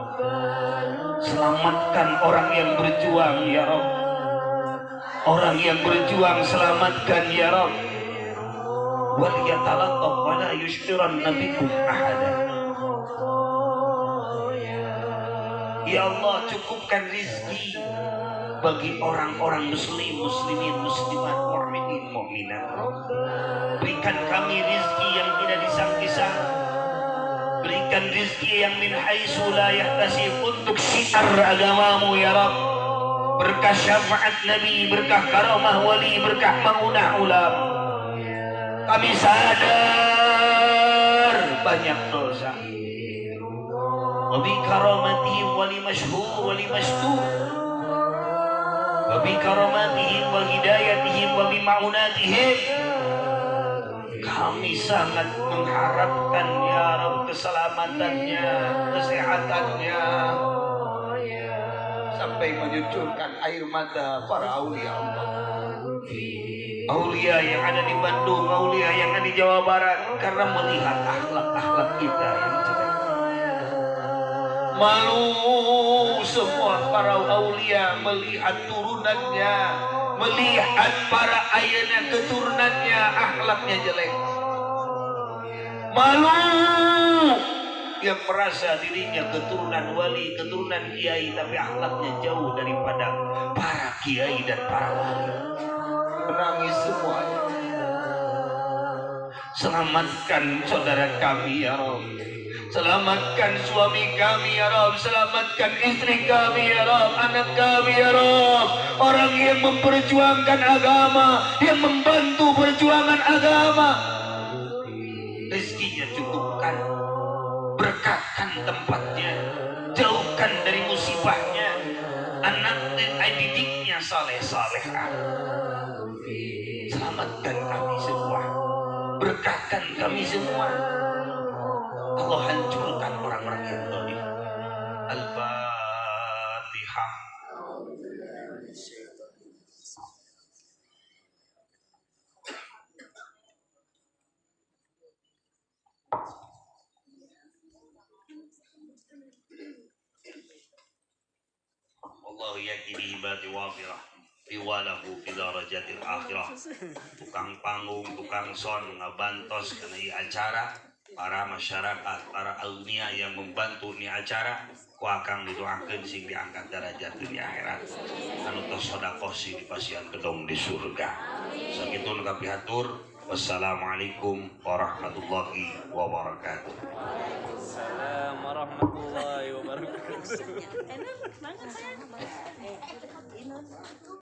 Selamatkan orang yang berjuang ya Rob. Orang yang berjuang selamatkan ya Rob. Wal yatalattaf wa la yush'iranna bikum ahada. Ya Allah, cukupkan rizki bagi orang-orang muslim, muslimin, muslimat, mu'minin, mu'minat. Berikan kami rizki yang tidak disangka-sangka. Berikan rizki yang min haitsu la yahtasib untuk syiar agamamu ya Rabb. Berkat Berkah syafaat Nabi, berkah karamah wali, berkah maunah ulama. Kami sadar banyak dosa. Wa bi karamatihim wali masyhur wali masyhur. Wa bi karamatihim wa hidayatihim wa bi ma'unatihim. Kami sangat mengharapkan ya Rabb keselamatannya, kesehatannya, sampai menyucurkan air mata para aulia Allah. Aulia yang ada di Bandung, aulia yang ada di Jawa Barat, karena melihat akhlak-akhlak kita yang jelek. Malu semua para aulia melihat turunannya, melihat para ayahnya keturunannya akhlaknya jelek. Malu yang merasa dirinya keturunan wali, keturunan kiai, tapi akhlaknya jauh daripada para kiai dan para wali. Menangis semuanya. Selamatkan saudara kami ya Rabb. Selamatkan suami kami ya Rabb. Selamatkan istri kami ya Rabb. Anak kami ya Rabb. Orang yang memperjuangkan agama, yang membantu perjuangan agama, rezekinya cukupkan, berkahkan tempatnya, jauhkan dari musibahnya, anak dan didiknya saleh-salehah. Selamatkan kami semua, berkahkan kami semua. Allah hancurkan orang-orang yang zalim. Al-Fatihah. Allah yakini ibadi wafirah riwalahu fi darajatil akhirah. Tukang panggung, tukang son ngabantos kana ieu acara, para masyarakat, para aulia yang membantu ni acara, ku akang didoakeun sing diangkat derajat di akhirat. Anu tos sedekah sing dipasihan gedong di surga. Sakitu nu kapihatur. Wassalamualaikum warahmatullahi wabarakatuh. Waalaikumsalam warahmatullahi wabarakatuh. Enak banget sayang.